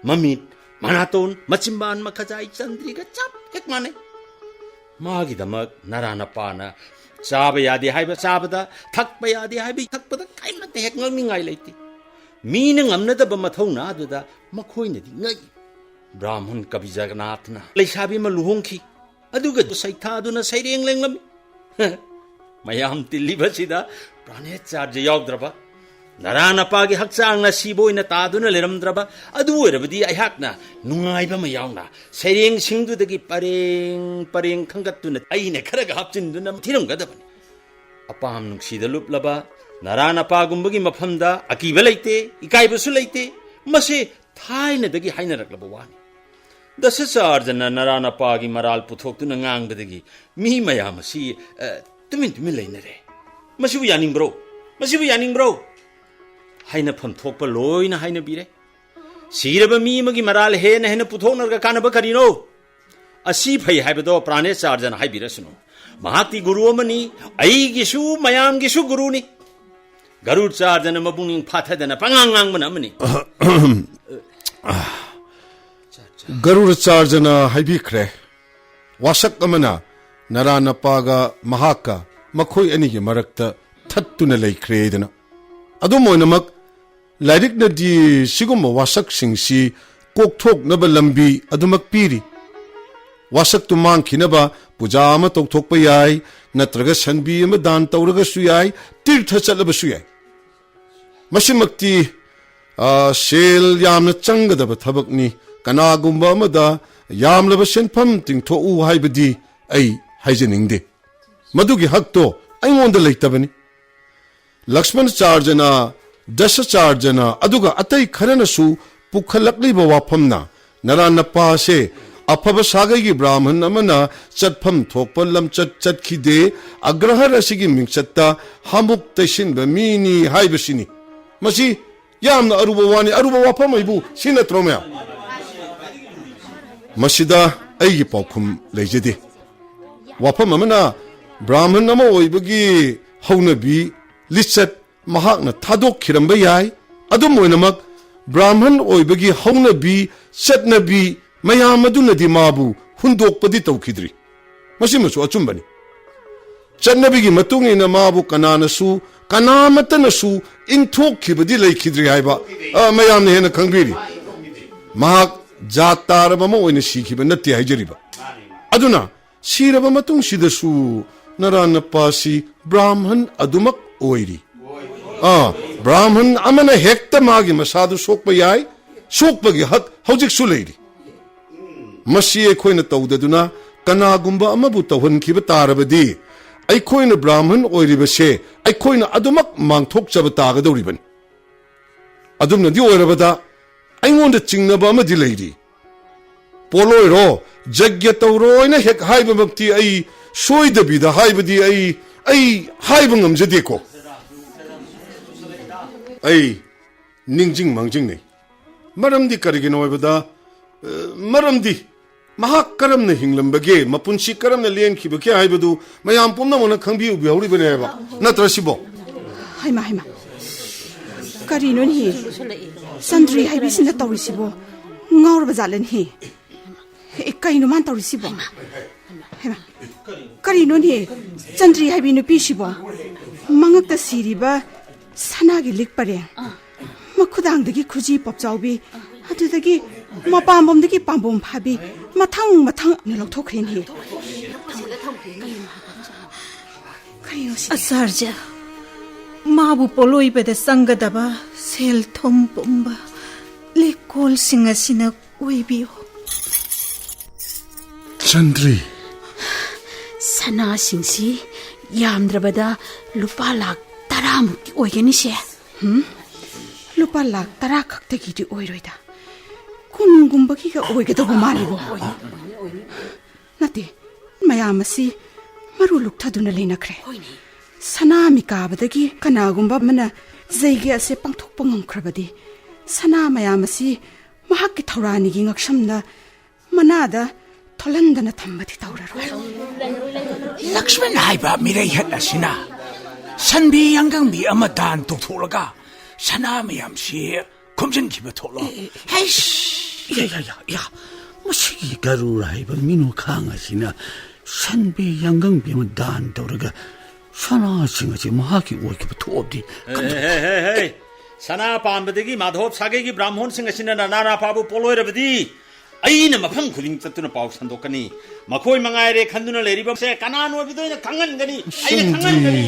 ꯃꯃꯤꯠ, ꯃꯅꯥꯇꯣꯟ, ꯃꯆꯤꯟꯕꯥꯟ, ꯃꯈꯖꯥꯏ, ꯆꯟꯗ꯭ꯔꯤꯒ ꯆꯞ ꯍꯦꯛ ꯃꯥꯟꯅꯩ꯫ ꯃꯥꯒꯤꯗꯃꯛ ꯅꯔꯥ ꯅꯄꯥꯅ ꯆꯥꯕ ꯌꯥꯗꯦ ꯍꯥꯏꯕ ꯆꯥꯕꯗ, ꯊꯛꯄ ꯌꯥꯗꯦ ꯍꯥꯏꯕ ꯊꯛꯄꯗ ꯀꯔꯤꯃꯠꯇ ꯍꯦꯛ ꯉꯛꯅꯤꯡꯉꯥꯏ ꯂꯩꯇꯦ꯫ ꯃꯤꯅ ꯉꯝꯅꯗꯕ ꯃꯊꯧꯅꯥ ꯑꯗꯨꯗ ꯃꯈꯣꯏꯅꯗꯤ ꯉꯛꯏ꯫ ꯕ꯭ꯔꯥꯍꯃꯟ ꯀꯕꯤ ꯖꯒꯟꯅꯥꯊꯅ ꯂꯩꯁꯥꯕꯤ ꯑꯃ ꯂꯨꯍꯣꯡꯈꯤ꯫ ꯑꯗꯨꯒ ꯁꯩꯊꯥꯗꯨꯅ ꯁꯩꯔꯦꯡ ꯂꯦꯡꯂꯝꯃꯤ꯫ ꯃꯌꯥꯝ ꯇꯤꯜꯂꯤꯕꯁꯤꯗ ꯄ꯭ꯔꯥꯅꯦꯆꯥꯔꯖ ꯌꯥꯎꯗ꯭ꯔꯕ, ꯅꯔꯥ ꯅꯄꯥꯒꯤ ꯍꯛꯆꯥꯡꯅ ꯁꯤꯕ ꯑꯣꯏꯅ ꯇꯥꯗꯨꯅ ꯂꯩꯔꯝꯗ꯭ꯔꯕ, ꯑꯗꯨ ꯑꯣꯏꯔꯕꯗꯤ ꯑꯩꯍꯥꯛꯅ ꯅꯨꯡꯉꯥꯏꯕ ꯑꯃ ꯌꯥꯎꯅ ꯁꯩꯔꯦꯡꯁꯤꯡꯗꯨꯗꯒꯤ ꯄꯔꯦꯡ ꯄꯔꯦꯡ ꯈꯟꯒꯠꯇꯨꯅ ꯑꯩꯅ ꯈꯔꯒ ꯍꯥꯞꯆꯤꯟꯗꯨꯅ ꯊꯤꯔꯝꯒꯗꯕꯅꯤ꯫ ꯑꯄꯥꯝ ꯅꯨꯡꯁꯤꯗ ꯂꯨꯞꯂꯕ ꯅꯔꯥ ꯅꯄꯥꯒꯨꯝꯕꯒꯤ ꯃꯐꯝꯗ ꯑꯀꯤꯕ ꯂꯩꯇꯦ, ꯏꯀꯥꯏꯕꯁꯨ ꯂꯩꯇꯦ꯫ ꯃꯁꯤ ꯊꯥꯏꯅꯗꯒꯤ ꯍꯥꯏꯅꯔꯛꯂꯕ ꯋꯥꯅꯤ꯫ ꯗꯁꯆꯥꯔꯖꯅ ꯅꯔꯥ ꯅꯄꯥꯒꯤ ꯃꯔꯥꯜ ꯄꯨꯊꯣꯛꯇꯨꯅ ꯉꯥꯡꯕꯗꯒꯤ ꯃꯤ ꯃꯌꯥꯝ ꯑꯁꯤ, ꯑ, ꯇꯨꯃꯤꯟ ꯇꯨꯃꯤꯟ ꯂꯩꯅꯔꯦ꯫ ꯃꯁꯤꯕꯨ ꯌꯥꯅꯤꯡꯕ꯭ꯔꯣ? ꯃꯁꯤꯕꯨ ꯌꯥꯅꯤꯡꯕ꯭ꯔꯣ? ꯍꯥꯏꯅꯐꯝ ꯊꯣꯛꯄ ꯂꯣꯏꯅ ꯍꯥꯏꯅꯕꯤꯔꯦ꯫ ꯁꯤꯔꯕ ꯃꯤ ꯑꯃꯒꯤ ꯃꯔꯥꯜ ꯍꯦꯟꯅ ꯍꯦꯟꯅ ꯄꯨꯊꯣꯛꯅꯔꯒ ꯀꯥꯟꯅꯕ ꯀꯔꯤꯅꯣ? ꯑꯁꯤ ꯐꯩ ꯍꯥꯏꯕꯗꯣ ꯄ꯭ꯔꯥꯅꯦꯆꯥꯔꯖꯅ ꯍꯥꯏꯕꯤꯔꯁꯅꯨ꯫ ꯃꯍꯥꯛꯇꯤ ꯒꯨꯔꯨ ꯑꯃꯅꯤ, ꯑꯩꯒꯤꯁꯨ ꯃꯌꯥꯝꯒꯤꯁꯨ ꯒꯨꯔꯨꯅꯤ꯫ ꯒꯔꯨꯆꯥꯔꯖꯅ ꯃꯄꯨꯛꯅꯤꯡ ꯐꯥꯊꯗꯅ ꯄꯉꯥꯡ ꯉꯥꯡꯕꯅ ꯑꯃꯅꯤ꯫ ꯒꯔꯨꯔꯆꯥꯔꯖꯅ ꯍꯥꯏꯕꯤꯈ꯭ꯔꯦ, ꯋꯥꯁꯛ ꯑꯃꯅ ꯅꯔꯥ ꯅꯄꯥꯒ ꯃꯍꯥꯛꯀ ꯃꯈꯣꯏ ꯑꯅꯤꯒꯤ ꯃꯔꯛꯇ ꯊꯠꯇꯨꯅ ꯂꯩꯈ꯭ꯔꯦꯗꯅ꯫ ꯑꯗꯨꯝ ꯑꯣꯏꯅꯃꯛ, ꯂꯥꯏꯔꯤꯛꯅꯗꯤ ꯁꯤꯒꯨꯝꯕ ꯋꯥꯁꯛꯁꯤꯡꯁꯤ ꯀꯣꯛꯊꯣꯛꯅꯕ ꯂꯝꯕꯤ ꯑꯗꯨꯃꯛ ꯄꯤꯔꯤ꯫ ꯋꯥꯁꯛꯇꯨ ꯃꯥꯡꯈꯤꯅꯕ ꯄꯨꯖꯥ ꯑꯃ ꯇꯧꯊꯣꯛꯄ ꯌꯥꯏ, ꯅꯠꯇ꯭ꯔꯒ ꯁꯟꯕꯤ ꯑꯃ ꯗꯥꯟ ꯇꯧꯔꯒꯁꯨ ꯌꯥꯏ, ꯇꯤꯔꯊ ꯆꯠꯂꯕꯁꯨ ꯌꯥꯏ꯫ ꯃꯁꯤꯃꯛꯇꯤ, ꯑ, ꯁꯦꯜ ꯌꯥꯝꯅ ꯆꯪꯒꯗꯕ ꯊꯕꯛꯅꯤ꯫ ꯀꯅꯥꯒꯨꯝꯕ ꯑꯃꯗ ꯌꯥꯝꯂꯕ ꯁꯦꯟꯐꯝ ꯇꯤꯡꯊꯣꯛꯎ ꯍꯥꯏꯕꯗꯤ ꯑꯩ ꯍꯥꯏꯖꯅꯤꯡꯗꯦ꯫ ꯃꯗꯨꯒꯤ ꯍꯛꯇꯣ ꯑꯩꯉꯣꯟꯗ ꯂꯩꯇꯕꯅꯤ꯫ ꯂꯛꯁꯃꯟꯆꯥꯔꯖꯅ ꯗꯁꯆꯥꯔꯖꯅ ꯑꯗꯨꯒ ꯑꯇꯩ ꯈꯔꯅꯁꯨ ꯄꯨꯈꯠꯂꯛꯂꯤꯕ ꯋꯥꯐꯝꯅ, ꯅꯔꯥꯟ ꯅꯄꯥꯁꯦ ꯑꯐꯕ ꯁꯥꯒꯩꯒꯤ ꯕ꯭ꯔꯥꯍꯃꯟ ꯑꯃꯅ ꯆꯠꯐꯝ ꯊꯣꯛꯄ ꯂꯝꯆꯠ ꯆꯠꯈꯤꯗꯦ, ꯑꯒ꯭ꯔꯍꯔ ꯑꯁꯤꯒꯤ ꯃꯤꯡꯆꯠꯇ ꯍꯥꯃꯨꯛ ꯇꯩꯁꯤꯟꯕ ꯃꯤꯅꯤ ꯍꯥꯏꯕꯁꯤꯅꯤ꯫ ꯃꯁꯤ ꯌꯥꯝꯅ ꯑꯔꯨꯕ ꯋꯥꯅꯤ꯫ ꯑꯔꯨꯕ ꯋꯥꯐꯝ ꯑꯩꯕꯨ ꯁꯤ ꯅꯠꯇ꯭ꯔꯣ, ꯃꯌꯥꯝ? ꯃꯁꯤꯗ ꯑꯩꯒꯤ ꯄꯥꯎꯈꯨꯝ ꯂꯩꯖꯗꯦ꯫ ꯋꯥꯐꯝ ꯑꯃꯅ, ꯕ꯭ꯔꯥꯍꯃꯟ ꯑꯃ ꯑꯣꯏꯕꯒꯤ ꯍꯧꯅꯕꯤ, ꯂꯤꯆꯠ ꯃꯍꯥꯛꯅ ꯊꯥꯗꯣꯛꯈꯤꯔꯝꯕ ꯌꯥꯏ꯫ ꯑꯗꯨꯝ ꯑꯣꯏꯅꯃꯛ, ꯕ꯭ꯔꯥꯍꯃꯟ ꯑꯣꯏꯕꯒꯤ ꯍꯧꯅꯕꯤ, ꯆꯠꯅꯕꯤ ꯃꯌꯥꯝ ꯑꯗꯨꯅꯗꯤ ꯃꯥꯕꯨ ꯍꯨꯟꯗꯣꯛꯄꯗꯤ ꯇꯧꯈꯤꯗ꯭ꯔꯤ꯫ ꯃꯁꯤꯃꯁꯨ ꯑꯆꯨꯝꯕꯅꯤ꯫ ꯆꯠꯅꯕꯤꯒꯤ ꯃꯇꯨꯡ ꯏꯟꯅ ꯃꯥꯕꯨ ꯀꯅꯥꯅꯁꯨ, ꯀꯅꯥꯃꯠꯇꯅꯁꯨ ꯏꯟꯊꯣꯛꯈꯤꯕꯗꯤ ꯂꯩꯈꯤꯗ꯭ꯔꯤ ꯍꯥꯏꯕ, ꯑ, ꯃꯌꯥꯝꯅ ꯍꯦꯟꯅ ꯈꯪꯕꯤꯔꯤ꯫ ꯃꯍꯥꯛ ꯖꯥꯠ ꯇꯥꯔꯕ ꯑꯃ ꯑꯣꯏꯅ ꯁꯤꯈꯤꯕ ꯅꯠꯇꯦ ꯍꯥꯏꯖꯔꯤꯕ꯫ ꯑꯗꯨꯅ ꯁꯤꯔꯕ ꯃꯇꯨꯡꯁꯤꯗꯁꯨ ꯅꯔꯥꯟ ꯅꯄꯥꯁꯤ ꯕ꯭ꯔꯥꯍꯃꯟ ꯑꯗꯨꯃꯛ ꯑꯣꯏꯔꯤ꯫ ꯑꯥ, ꯕ꯭ꯔꯥꯍꯃꯟ ꯑꯃꯅ ꯍꯦꯛꯇ ꯃꯥꯒꯤ ꯃꯁꯥꯗꯨ ꯁꯣꯛꯄ ꯌꯥꯏ, ꯁꯣꯛꯄꯒꯤ ꯍꯛ ꯍꯧꯖꯤꯛꯁꯨ ꯂꯩꯔꯤ꯫ ꯃꯁꯤ ꯑꯩꯈꯣꯏꯅ ꯇꯧꯗꯗꯨꯅ ꯀꯅꯥꯒꯨꯝꯕ ꯑꯃꯕꯨ ꯇꯧꯍꯟꯈꯤꯕ ꯇꯥꯔꯕꯗꯤ, ꯑꯩꯈꯣꯏꯅ ꯕ꯭ꯔꯥꯍꯃꯟ ꯑꯣꯏꯔꯤꯕꯁꯦ ꯑꯩꯈꯣꯏꯅ ꯑꯗꯨꯃꯛ ꯃꯥꯡꯊꯣꯛꯆꯕ ꯇꯥꯒꯗꯧꯔꯤꯕꯅꯤ꯫ ꯑꯗꯨꯝꯅꯗꯤ ꯑꯣꯏꯔꯕꯗ, ꯑꯩꯉꯣꯟꯗ ꯆꯤꯡꯅꯕ ꯑꯃꯗꯤ ꯂꯩꯔꯤ꯫ ꯄꯣꯠꯂꯣꯏꯔꯣ, ꯖꯒ꯭ꯌ ꯇꯧꯔꯣ ꯍꯥꯏꯅ ꯍꯦꯛ ꯍꯥꯏꯕꯃꯛꯇꯤ ꯑꯩ ꯁꯣꯏꯗꯕꯤꯗ ꯍꯥꯏꯕꯗꯤ ꯑꯩ, ꯑꯩ ꯍꯥꯏꯕ ꯉꯝꯖꯗꯦꯀꯣ꯫ ꯑꯩ ꯅꯤꯡꯖꯤꯡ ꯃꯥꯡꯖꯤꯡꯅꯩ꯫ ꯃꯔꯝꯗꯤ ꯀꯔꯤꯒꯤꯅꯣ ꯍꯥꯏꯕꯗ, ꯑ, ꯃꯔꯝꯗꯤ ꯃꯍꯥꯛ ꯀꯔꯝꯅ ꯍꯤꯡꯂꯝꯕꯒꯦ, ꯃꯄꯨꯟꯁꯤ ꯀꯔꯝꯅ ꯂꯦꯟꯈꯤꯕꯒꯦ ꯍꯥꯏꯕꯗꯨ ꯃꯌꯥꯝ ꯄꯨꯝꯅꯃꯛꯅ ꯈꯪꯕꯤꯍꯧꯔꯤꯕꯅꯦꯕ, ꯅꯠꯇ꯭ꯔ ꯁꯤꯕꯣ? ꯍꯩꯃꯥ, ꯍꯩꯃꯥ, ꯀꯔꯤꯅꯣꯅꯦ? ꯆꯟꯗ꯭ꯔꯤ ꯍꯥꯏꯕꯤꯁꯤꯅ ꯇꯧꯔꯤꯁꯤꯕꯣ? ꯉꯥꯎꯔꯕ ꯖꯥꯠꯂꯅꯦ? ꯑꯦ, ꯀꯩꯅꯣ ꯃꯥꯅ ꯇꯧꯔꯤꯁꯤꯕꯣ? ꯍꯩꯃꯥ, ꯀꯔꯤꯅꯣꯅꯦ ꯆꯟꯗ꯭ꯔꯤ ꯍꯥꯏꯕꯤ ꯅꯨꯄꯤꯁꯤꯕꯣ? ꯃꯉꯛꯇ ꯁꯤꯔꯤꯕ ꯁꯅꯥꯒꯤ ꯂꯤꯛ ꯄꯔꯦꯡ, ꯃꯈꯨꯗꯥꯡꯗꯒꯤ ꯈꯨꯖꯤ ꯄꯣꯞꯆꯥꯎꯕꯤ, ꯑꯗꯨꯗꯒꯤ ꯃꯄꯥꯝꯕꯣꯝꯗꯒꯤ ꯄꯥꯝꯕꯣꯝ ꯐꯥꯕꯤ, ꯃꯊꯪ ꯃꯊꯪ ꯂꯧꯊꯣꯛꯈ꯭ꯔꯦꯅꯦ꯫ ꯀꯔꯤꯅꯣ ꯁꯤꯗꯤ? ꯑꯆꯥꯔꯖ, ꯃꯥꯕꯨ ꯄꯣꯂꯣꯏꯕꯗ ꯆꯪꯒꯗꯕ ꯁꯦꯜ ꯊꯨꯝ ꯄꯨꯝꯕ ꯂꯤꯛꯀꯣꯜꯁꯤꯡ ꯑꯁꯤꯅ ꯑꯣꯏꯕꯤꯌꯨ꯫ ꯆꯟꯗ꯭ꯔꯤ꯫ ꯁꯅꯥꯁꯤꯡꯁꯤ ꯌꯥꯝꯗ꯭ꯔꯕꯗ ꯂꯨꯄꯥ ꯂꯥꯈ ꯇꯔꯥꯃꯨꯛꯇꯤ ꯑꯣꯏꯒꯅꯤꯁꯦ꯫ ꯍꯨꯝ? ꯂꯨꯄꯥ ꯂꯥꯈ ꯇꯔꯥ ꯈꯛꯇꯒꯤꯗꯤ ꯑꯣꯏꯔꯣꯏꯗ, ꯀꯨꯟꯒꯨꯝꯕꯒꯤꯒ ꯑꯣꯏꯒꯗꯧꯕ ꯃꯥꯜꯂꯤꯕꯣ꯫ ꯅꯠꯇꯦ, ꯃꯌꯥꯝ ꯑꯁꯤ ꯃꯔꯨ ꯂꯨꯛꯊꯗꯨꯅ ꯂꯩꯅꯈ꯭ꯔꯦ꯫ ꯁꯅꯥ ꯃꯤꯀꯥꯕꯗꯒꯤ ꯀꯅꯥꯒꯨꯝꯕ ꯑꯃꯅ ꯖꯩꯒ꯭ꯌ ꯑꯁꯦ ꯄꯥꯡꯊꯣꯛꯄ ꯉꯝꯈ꯭ꯔꯕꯗꯤ, ꯁꯅꯥ ꯃꯌꯥꯝ ꯑꯁꯤ ꯃꯍꯥꯛꯀꯤ ꯊꯧꯔꯥꯅꯤꯒꯤ ꯉꯛꯁꯝꯗ ꯃꯅꯥꯗ ꯊꯣꯜꯍꯟꯗꯅ ꯊꯝꯕꯗꯤ ꯇꯧꯔꯔꯣꯏ꯫ ꯂꯛꯁꯃꯟ ꯍꯥꯏꯕ ꯃꯤꯔꯩꯍꯠ ꯑꯁꯤꯅ ꯁꯟꯕꯤ ꯌꯥꯡꯒꯪꯕꯤ ꯑꯃ ꯗꯥꯟ ꯇꯧꯊꯣꯛꯂꯒ ꯁꯅꯥ ꯃꯌꯥꯝꯁꯤ ꯈꯣꯝꯖꯤꯟꯈꯤꯕ ꯊꯣꯛꯂꯣ꯫ ꯑꯦ, ꯑꯦ, ꯑꯦ꯫ ꯍꯩꯁ! ꯌꯥ, ꯌꯥ, ꯌꯥ, ꯌꯥ꯫ ꯃꯁꯤꯒꯤ ꯒꯔꯨꯔ ꯍꯥꯏꯕ ꯃꯤꯅꯨꯈꯥꯡ ꯑꯁꯤꯅ ꯁꯟꯕꯤ ꯌꯥꯡꯒꯪꯕꯤ ꯑꯃ ꯗꯥꯟ ꯇꯧꯔꯒ ꯁꯅꯥꯁꯤꯡ ꯑꯁꯤ ꯃꯍꯥꯛꯀꯤ ꯑꯣꯏꯈꯤꯕ ꯊꯣꯛꯑꯕꯗꯤ ꯀꯝꯗꯧꯕ? ꯍꯦ, ꯍꯦ, ꯍꯦ, ꯍꯦ꯫ ꯁꯅꯥ ꯄꯥꯝꯕꯗꯒꯤ ꯃꯥꯙꯣꯞ ꯁꯥꯒꯩꯒꯤ ꯕ꯭ꯔꯥꯍꯃꯣꯟꯁꯤꯡ ꯑꯁꯤꯅ ꯅꯅꯥ ꯅꯄꯥꯕꯨ ꯄꯣꯜꯂꯣꯏꯔꯕꯗꯤ ꯑꯩꯅ ꯃꯐꯝ ꯈꯨꯗꯤꯡ ꯆꯠꯇꯨꯅ ꯄꯥꯎ ꯁꯟꯗꯣꯛꯀꯅꯤ꯫ ꯃꯈꯣꯏ ꯃꯉꯥꯏꯔꯦ ꯈꯟꯗꯨꯅ ꯂꯩꯔꯤꯕꯁꯦ ꯀꯅꯥꯅꯣ ꯍꯥꯏꯕꯗꯣ ꯑꯩꯅ ꯈꯪꯍꯟꯒꯅꯤ꯫ ꯑꯩꯅ ꯆꯟꯗ꯭ꯔꯤ, ꯈꯪꯍꯟꯒꯅꯤ꯫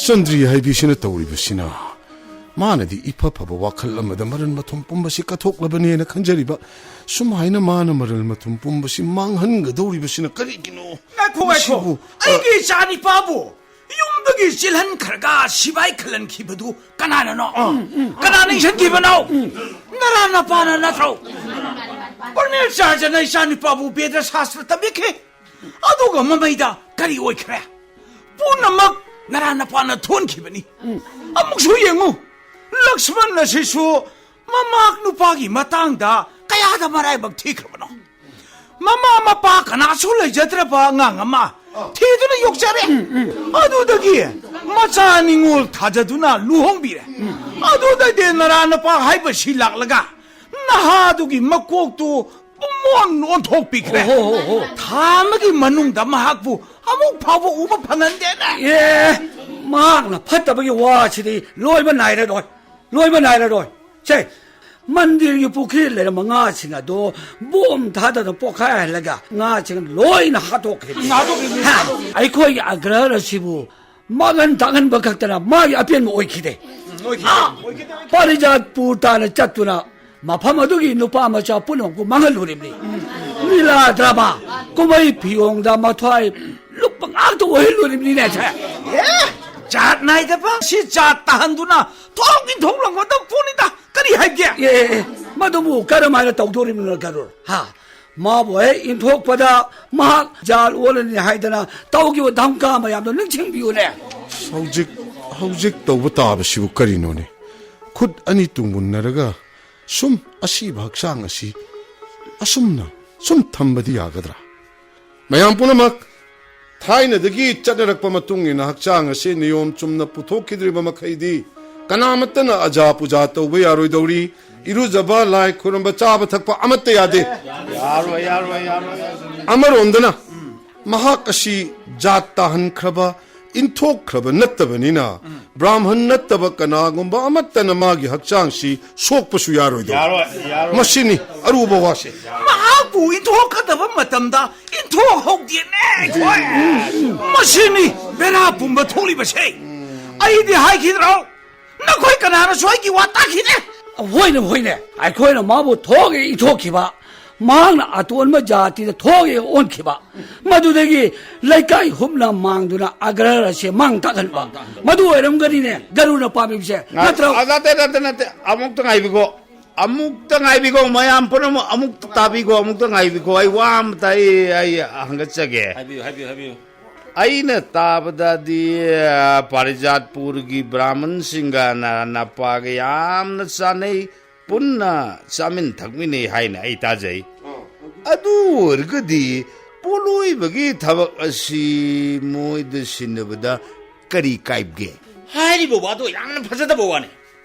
ꯆꯟꯗ꯭ꯔꯤ ꯍꯥꯏꯕꯤꯁꯤꯅ ꯇꯧꯔꯤꯕꯁꯤꯅ ꯃꯥꯅꯗꯤ ꯏꯐ ꯐꯕ ꯋꯥꯈꯜ ꯑꯃꯗ ꯃꯔꯜ ꯃꯊꯨꯝ ꯄꯨꯝꯕꯁꯤ ꯀꯠꯊꯣꯛꯂꯕꯅꯦꯅ ꯈꯟꯖꯔꯤꯕ, ꯁꯨꯃꯥꯏꯅ ꯃꯥꯅ ꯃꯔꯜ ꯃꯊꯨꯝ ꯄꯨꯝꯕꯁꯤ ꯃꯥꯡꯍꯟꯒꯗꯧꯔꯤꯕꯁꯤꯅ ꯀꯔꯤꯒꯤꯅꯣ? ꯉꯥꯏꯈꯣ, ꯉꯥꯏꯈꯣ꯫ ꯃꯁꯤꯕꯨ, ꯑ, ꯑꯩꯒꯤ ꯏꯆꯥ ꯅꯤꯄꯥꯕꯨ ꯌꯨꯝꯗꯒꯤ ꯆꯦꯜꯍꯟꯈ꯭ꯔꯒ ꯁꯤꯕꯥꯏ ꯈꯜꯍꯟꯈꯤꯕꯗꯨ ꯀꯅꯥꯅꯅꯣ? ꯎꯝ, ꯎꯝ꯫ ꯀꯅꯥꯅ ꯏꯟꯁꯤꯟꯈꯤꯕꯅꯣ? ꯎꯝ꯫ ꯅꯔꯥ ꯅꯄꯥꯅ ꯅꯠꯇ꯭ꯔꯣ? ꯀꯣꯔꯅꯦꯜ ꯆꯥꯔꯖꯅ ꯏꯆꯥ ꯅꯤꯄꯥꯕꯨ ꯕꯦꯗ ꯁꯥꯁꯇ꯭ꯔ ꯇꯝꯕꯤꯈꯤ꯫ ꯑꯗꯨꯒ ꯃꯃꯩꯗ ꯀꯔꯤ ꯑꯣꯏꯈ꯭ꯔꯦ? ꯄꯨꯝꯅꯃꯛ ꯅꯔꯥ ꯅꯄꯥꯅ ꯊꯣꯟꯈꯤꯕꯅꯤ꯫ ꯎꯝ꯫ ꯑꯃꯨꯛꯁꯨ ꯌꯦꯡꯉꯨ, ꯂꯛꯁꯃꯟ ꯑꯁꯤꯁꯨ ꯃꯃꯥ ꯅꯨꯄꯥꯒꯤ ꯃꯇꯥꯡꯗ ꯀꯌꯥꯗ ꯃꯔꯥꯏꯕꯛ ꯊꯤꯈ꯭ꯔꯕꯅꯣ? ꯃꯃꯥ ꯃꯄꯥ ꯀꯅꯥꯁꯨ ꯂꯩꯖꯗ꯭ꯔꯕ ꯑꯉꯥꯡ ꯑꯃ ꯊꯤꯗꯨꯅ ꯌꯣꯛꯆꯔꯦ꯫ ꯎꯝ, ꯎꯝ꯫ ꯑꯗꯨꯗꯒꯤ ꯃꯆꯥ ꯅꯤꯉꯣꯜ ꯊꯥꯖꯗꯨꯅ ꯂꯨꯍꯣꯡꯕꯤꯔꯦ꯫ ꯎꯝ꯫ ꯑꯗꯨꯗꯩꯗꯤ ꯅꯔꯥ ꯅꯄꯥ ꯍꯥꯏꯕꯁꯤ ꯂꯥꯛꯂꯒ ꯅꯍꯥꯗꯨꯒꯤ ꯃꯀꯣꯛꯇꯨ ꯄꯨꯝꯑꯣꯟ ꯑꯣꯟꯊꯣꯛꯄꯤꯈ꯭ꯔꯦ꯫ ꯑꯣꯍꯣ, ꯍꯣ, ꯍꯣ꯫ ꯊꯥ ꯑꯃꯒꯤ ꯃꯅꯨꯡꯗ ꯃꯍꯥꯛꯄꯨ ꯑꯃꯨꯛ ꯐꯥꯎꯕ ꯎꯕ ꯐꯪꯍꯟꯗꯦꯅꯦ꯫ ꯑꯦ, ꯃꯍꯥꯛꯅ ꯐꯠꯇꯕꯒꯤ ꯋꯥꯁꯤꯗꯤ ꯂꯣꯏꯕ ꯅꯥꯏꯔꯔꯣꯏ, ꯂꯣꯏꯕ ꯅꯥꯏꯔꯔꯣꯏ꯫ ꯁꯦ, ꯃꯟꯗꯤꯔꯒꯤ ꯄꯨꯈ꯭ꯔꯤ ꯂꯩꯔꯝꯕ ꯉꯥꯁꯤꯡ ꯑꯗꯣ ꯕꯣꯝ ꯊꯥꯗꯅ ꯄꯣꯈꯥꯏꯍꯜꯂꯒ ꯉꯥꯁꯤꯡ ꯂꯣꯏꯅ ꯍꯥꯠꯇꯣꯛꯈ꯭ꯔꯤꯕꯅꯤ꯫ ꯍꯥꯠꯇꯣꯛꯈ꯭ꯔꯤꯕꯅꯤ꯫ ꯍꯥ? ꯑꯩꯈꯣꯏꯒꯤ ꯑꯒ꯭ꯔꯍꯔ ꯑꯁꯤꯕꯨ ꯃꯥꯡꯍꯟ ꯇꯥꯛꯍꯟꯕ ꯈꯛꯇꯅ ꯃꯥꯒꯤ ꯑꯄꯦꯟꯕ ꯑꯣꯏꯈꯤꯗꯦ꯫ ꯑꯣꯏꯈꯤꯗꯦ꯫ ꯑꯥ, ꯑꯣꯏꯈꯤꯗꯦ, ꯑꯣꯏꯈꯤꯗꯦ꯫ ꯄꯥꯔꯤꯖꯥꯠꯄꯨꯔ ꯇꯥꯅ ꯆꯠꯇꯨꯅ ꯃꯐꯝ ꯑꯗꯨꯒꯤ ꯅꯨꯄꯥ ꯃꯆꯥ ꯄꯨꯝꯅꯃꯛꯄꯨ ꯃꯥꯡꯍꯜꯂꯨꯔꯤꯕꯅꯤ꯫ ꯂꯤꯂꯥ ꯗ꯭ꯔꯃꯥ ꯀꯨꯝꯍꯩ ꯐꯤꯌꯣꯡꯗ ꯃꯊ꯭ꯋꯥꯏ ꯂꯨꯞꯄ ꯉꯥꯛꯇ ꯑꯣꯏꯍꯜꯂꯨꯔꯤꯕꯅꯤꯅꯦ꯫ ꯑꯦ! ꯖꯥꯠ ꯅꯥꯏꯗꯕ ꯁꯤ ꯖꯥꯠ ꯇꯥꯍꯟꯗꯨꯅ ꯊꯣꯛ ꯏꯟꯊꯣꯛꯂꯝꯒꯗꯕ ꯄꯣꯠꯅꯤꯗ꯫ ꯀꯔꯤ ꯍꯥꯏꯒꯦ? ꯑꯦ, ꯑꯦ, ꯑꯦ, ꯃꯗꯨꯕꯨ ꯀꯔꯝꯍꯥꯏꯅ ꯇꯧꯗꯣꯔꯤꯕꯅꯣ, ꯒꯔꯨꯔ? ꯍꯥ? ꯃꯥꯕꯨ ꯍꯦꯛ ꯏꯟꯊꯣꯛꯄꯗ ꯃꯍꯥꯛ ꯖꯥꯠ ꯑꯣꯜꯂꯅꯤ ꯍꯥꯏꯗꯅ ꯇꯧꯈꯤꯕ ꯙꯝꯀꯥ ꯃꯌꯥꯝꯗꯣ ꯅꯤꯡꯁꯤꯡꯕꯤꯌꯨꯅꯦ꯫ ꯍꯧꯖꯤꯛ, ꯍꯧꯖꯤꯛ ꯇꯧꯕ ꯇꯥꯕꯁꯤꯕꯨ ꯀꯔꯤꯅꯣꯅꯦ? ꯈꯨꯠ ꯑꯅꯤ ꯇꯨꯡꯒꯨꯟꯅꯔꯒ ꯁꯨꯝ ꯑꯁꯤꯕ ꯍꯛꯆꯥꯡ ꯑꯁꯤ ꯑꯁꯨꯝꯅ ꯁꯨꯝ ꯊꯝꯕꯗꯤ ꯌꯥꯒꯗ꯭ꯔꯥ? ꯃꯌꯥꯝ ꯄꯨꯝꯅꯃꯛ, ꯊꯥꯏꯅꯗꯒꯤ ꯆꯠꯅꯔꯛꯄ ꯃꯇꯨꯡ ꯏꯟꯅ ꯍꯛꯆꯥꯡ ꯑꯁꯤ ꯅꯤꯌꯣꯝ ꯆꯨꯝꯅ ꯄꯨꯊꯣꯛꯈꯤꯗ꯭ꯔꯤꯕ ꯃꯈꯩꯗꯤ ꯀꯅꯥꯃꯠꯇꯅ ꯑꯖꯥ ꯄꯨꯖꯥ ꯇꯧꯕ ꯌꯥꯔꯣꯏꯗꯧꯔꯤ꯫ ꯏꯔꯨꯖꯕ, ꯂꯥꯏ ꯈꯨꯔꯨꯝꯕ, ꯆꯥꯕ ꯊꯛꯄ ꯑꯃꯠꯇ ꯌꯥꯗꯦ꯫ ꯌꯥꯔꯣꯏ, ꯌꯥꯔꯣꯏ, ꯌꯥꯔꯣꯏ꯫ ꯑꯃꯔꯣꯝꯗꯅ ꯃꯍꯥꯛ ꯑꯁꯤ ꯖꯥꯠ ꯇꯥꯍꯟꯈ꯭ꯔꯕ, ꯏꯟꯊꯣꯛꯈ꯭ꯔꯕ ꯅꯠꯇꯕꯅꯤꯅ, ꯕ꯭ꯔꯥꯝꯍꯟ ꯅꯠꯇꯕ ꯀꯅꯥꯒꯨꯝꯕ ꯑꯃꯠꯇꯅ ꯃꯥꯒꯤ ꯍꯛꯆꯥꯡꯁꯤ ꯁꯣꯛꯄꯁꯨ ꯌꯥꯔꯣꯏꯗꯧꯔꯤ꯫ ꯌꯥꯔꯣꯏ, ꯌꯥꯔꯣꯏ꯫ ꯃꯁꯤꯅꯤ ꯑꯔꯨꯕ ꯋꯥꯁꯦ꯫ ꯃꯍꯥꯛꯄꯨ ꯏꯟꯊꯣꯛꯀꯗꯕ ꯃꯇꯝꯗ ꯏꯟꯊꯣꯛꯍꯧꯗꯦꯅꯦ ꯑꯩꯈꯣꯏ꯫ ꯃꯁꯤꯅꯤ ꯕꯦꯔꯥ ꯄꯨꯝꯕ ꯊꯣꯛꯂꯤꯕꯁꯦ꯫ ꯑꯩꯗꯤ ꯍꯥꯏꯈꯤꯗ꯭ꯔꯣ? ꯅꯈꯣꯏ ꯀꯅꯥꯅꯁꯨ ꯑꯩꯒꯤ ꯋꯥ ꯇꯥꯈꯤꯗꯦ꯫ ꯍꯣꯏꯅꯦ, ꯍꯣꯏꯅꯦ, ꯑꯩꯈꯣꯏꯅ ꯃꯥꯕꯨ ꯊꯣꯛꯑꯦ ꯏꯟꯊꯣꯛꯈꯤꯕ, ꯃꯍꯥꯛꯅ ꯑꯇꯣꯟꯕ ꯖꯥꯇꯤꯗ ꯊꯣꯛꯑꯦ ꯑꯣꯟꯈꯤꯕ, ꯃꯗꯨꯗꯒꯤ ꯂꯩꯀꯥꯏ ꯍꯨꯞꯅ ꯃꯥꯡꯗꯨꯅ ꯑꯒ꯭ꯔꯍ ꯑꯁꯦ ꯃꯥꯡ ꯇꯥꯛꯍꯟꯕ, ꯃꯗꯨ ꯑꯣꯏꯔꯝꯒꯅꯤꯅꯦ ꯒꯔꯨꯅ ꯄꯥꯝꯃꯤꯕꯁꯦ, ꯅꯠꯇ꯭ꯔꯣ? ꯑ, ꯅꯠꯇꯦ, ꯅꯠꯇꯦ, ꯅꯠꯇꯦ꯫ ꯑꯃꯨꯛꯇ ꯉꯥꯏꯕꯤꯀꯣ꯫ ꯑꯃꯨꯛꯇ ꯉꯥꯏꯕꯤꯀꯣ꯫ ꯃꯌꯥꯝ ꯄꯨꯝꯅꯃꯛ ꯑꯃꯨꯛꯇ ꯇꯥꯕꯤꯀꯣ꯫ ꯑꯃꯨꯛꯇ ꯉꯥꯏꯕꯤꯀꯣ꯫ ꯑꯩ ꯋꯥ ꯑꯃꯇ ꯑꯩ, ꯑꯩ ꯍꯪꯒꯠꯆꯒꯦ꯫ ꯍꯥꯏꯕꯤꯌꯨ, ꯍꯥꯏꯕꯤꯌꯨ, ꯍꯥꯏꯕꯤꯌꯨ꯫ ꯑꯩꯅ ꯇꯥꯕꯗꯗꯤ, ꯑ, ꯄꯥꯔꯤꯖꯥꯠꯄꯨꯔꯒꯤ ꯕ꯭ꯔꯥꯍꯃꯟꯁꯤꯡꯒ ꯅ-, ꯅꯄꯥꯒ ꯌꯥꯝꯅ ꯆꯥꯟꯅꯩ, ꯄꯨꯟꯅ ꯆꯥꯃꯤꯟ ꯊꯛꯃꯤꯟꯅꯩ ꯍꯥꯏꯅ ꯑꯩ ꯇꯥꯖꯩ꯫ ꯑꯗꯨ ꯑꯣꯏꯔꯒꯗꯤ ꯄꯣꯠꯂꯣꯏꯕꯒꯤ ꯊꯕꯛ ꯑꯁꯤ ꯃꯣꯏꯗ ꯁꯤꯟꯅꯕꯗ ꯀꯔꯤ ꯀꯥꯏꯕꯒꯦ? ꯍꯥꯏꯔꯤꯕ ꯋꯥꯗꯣ ꯌꯥꯝꯅ ꯐꯖꯗꯕ ꯋꯥꯅꯤ꯫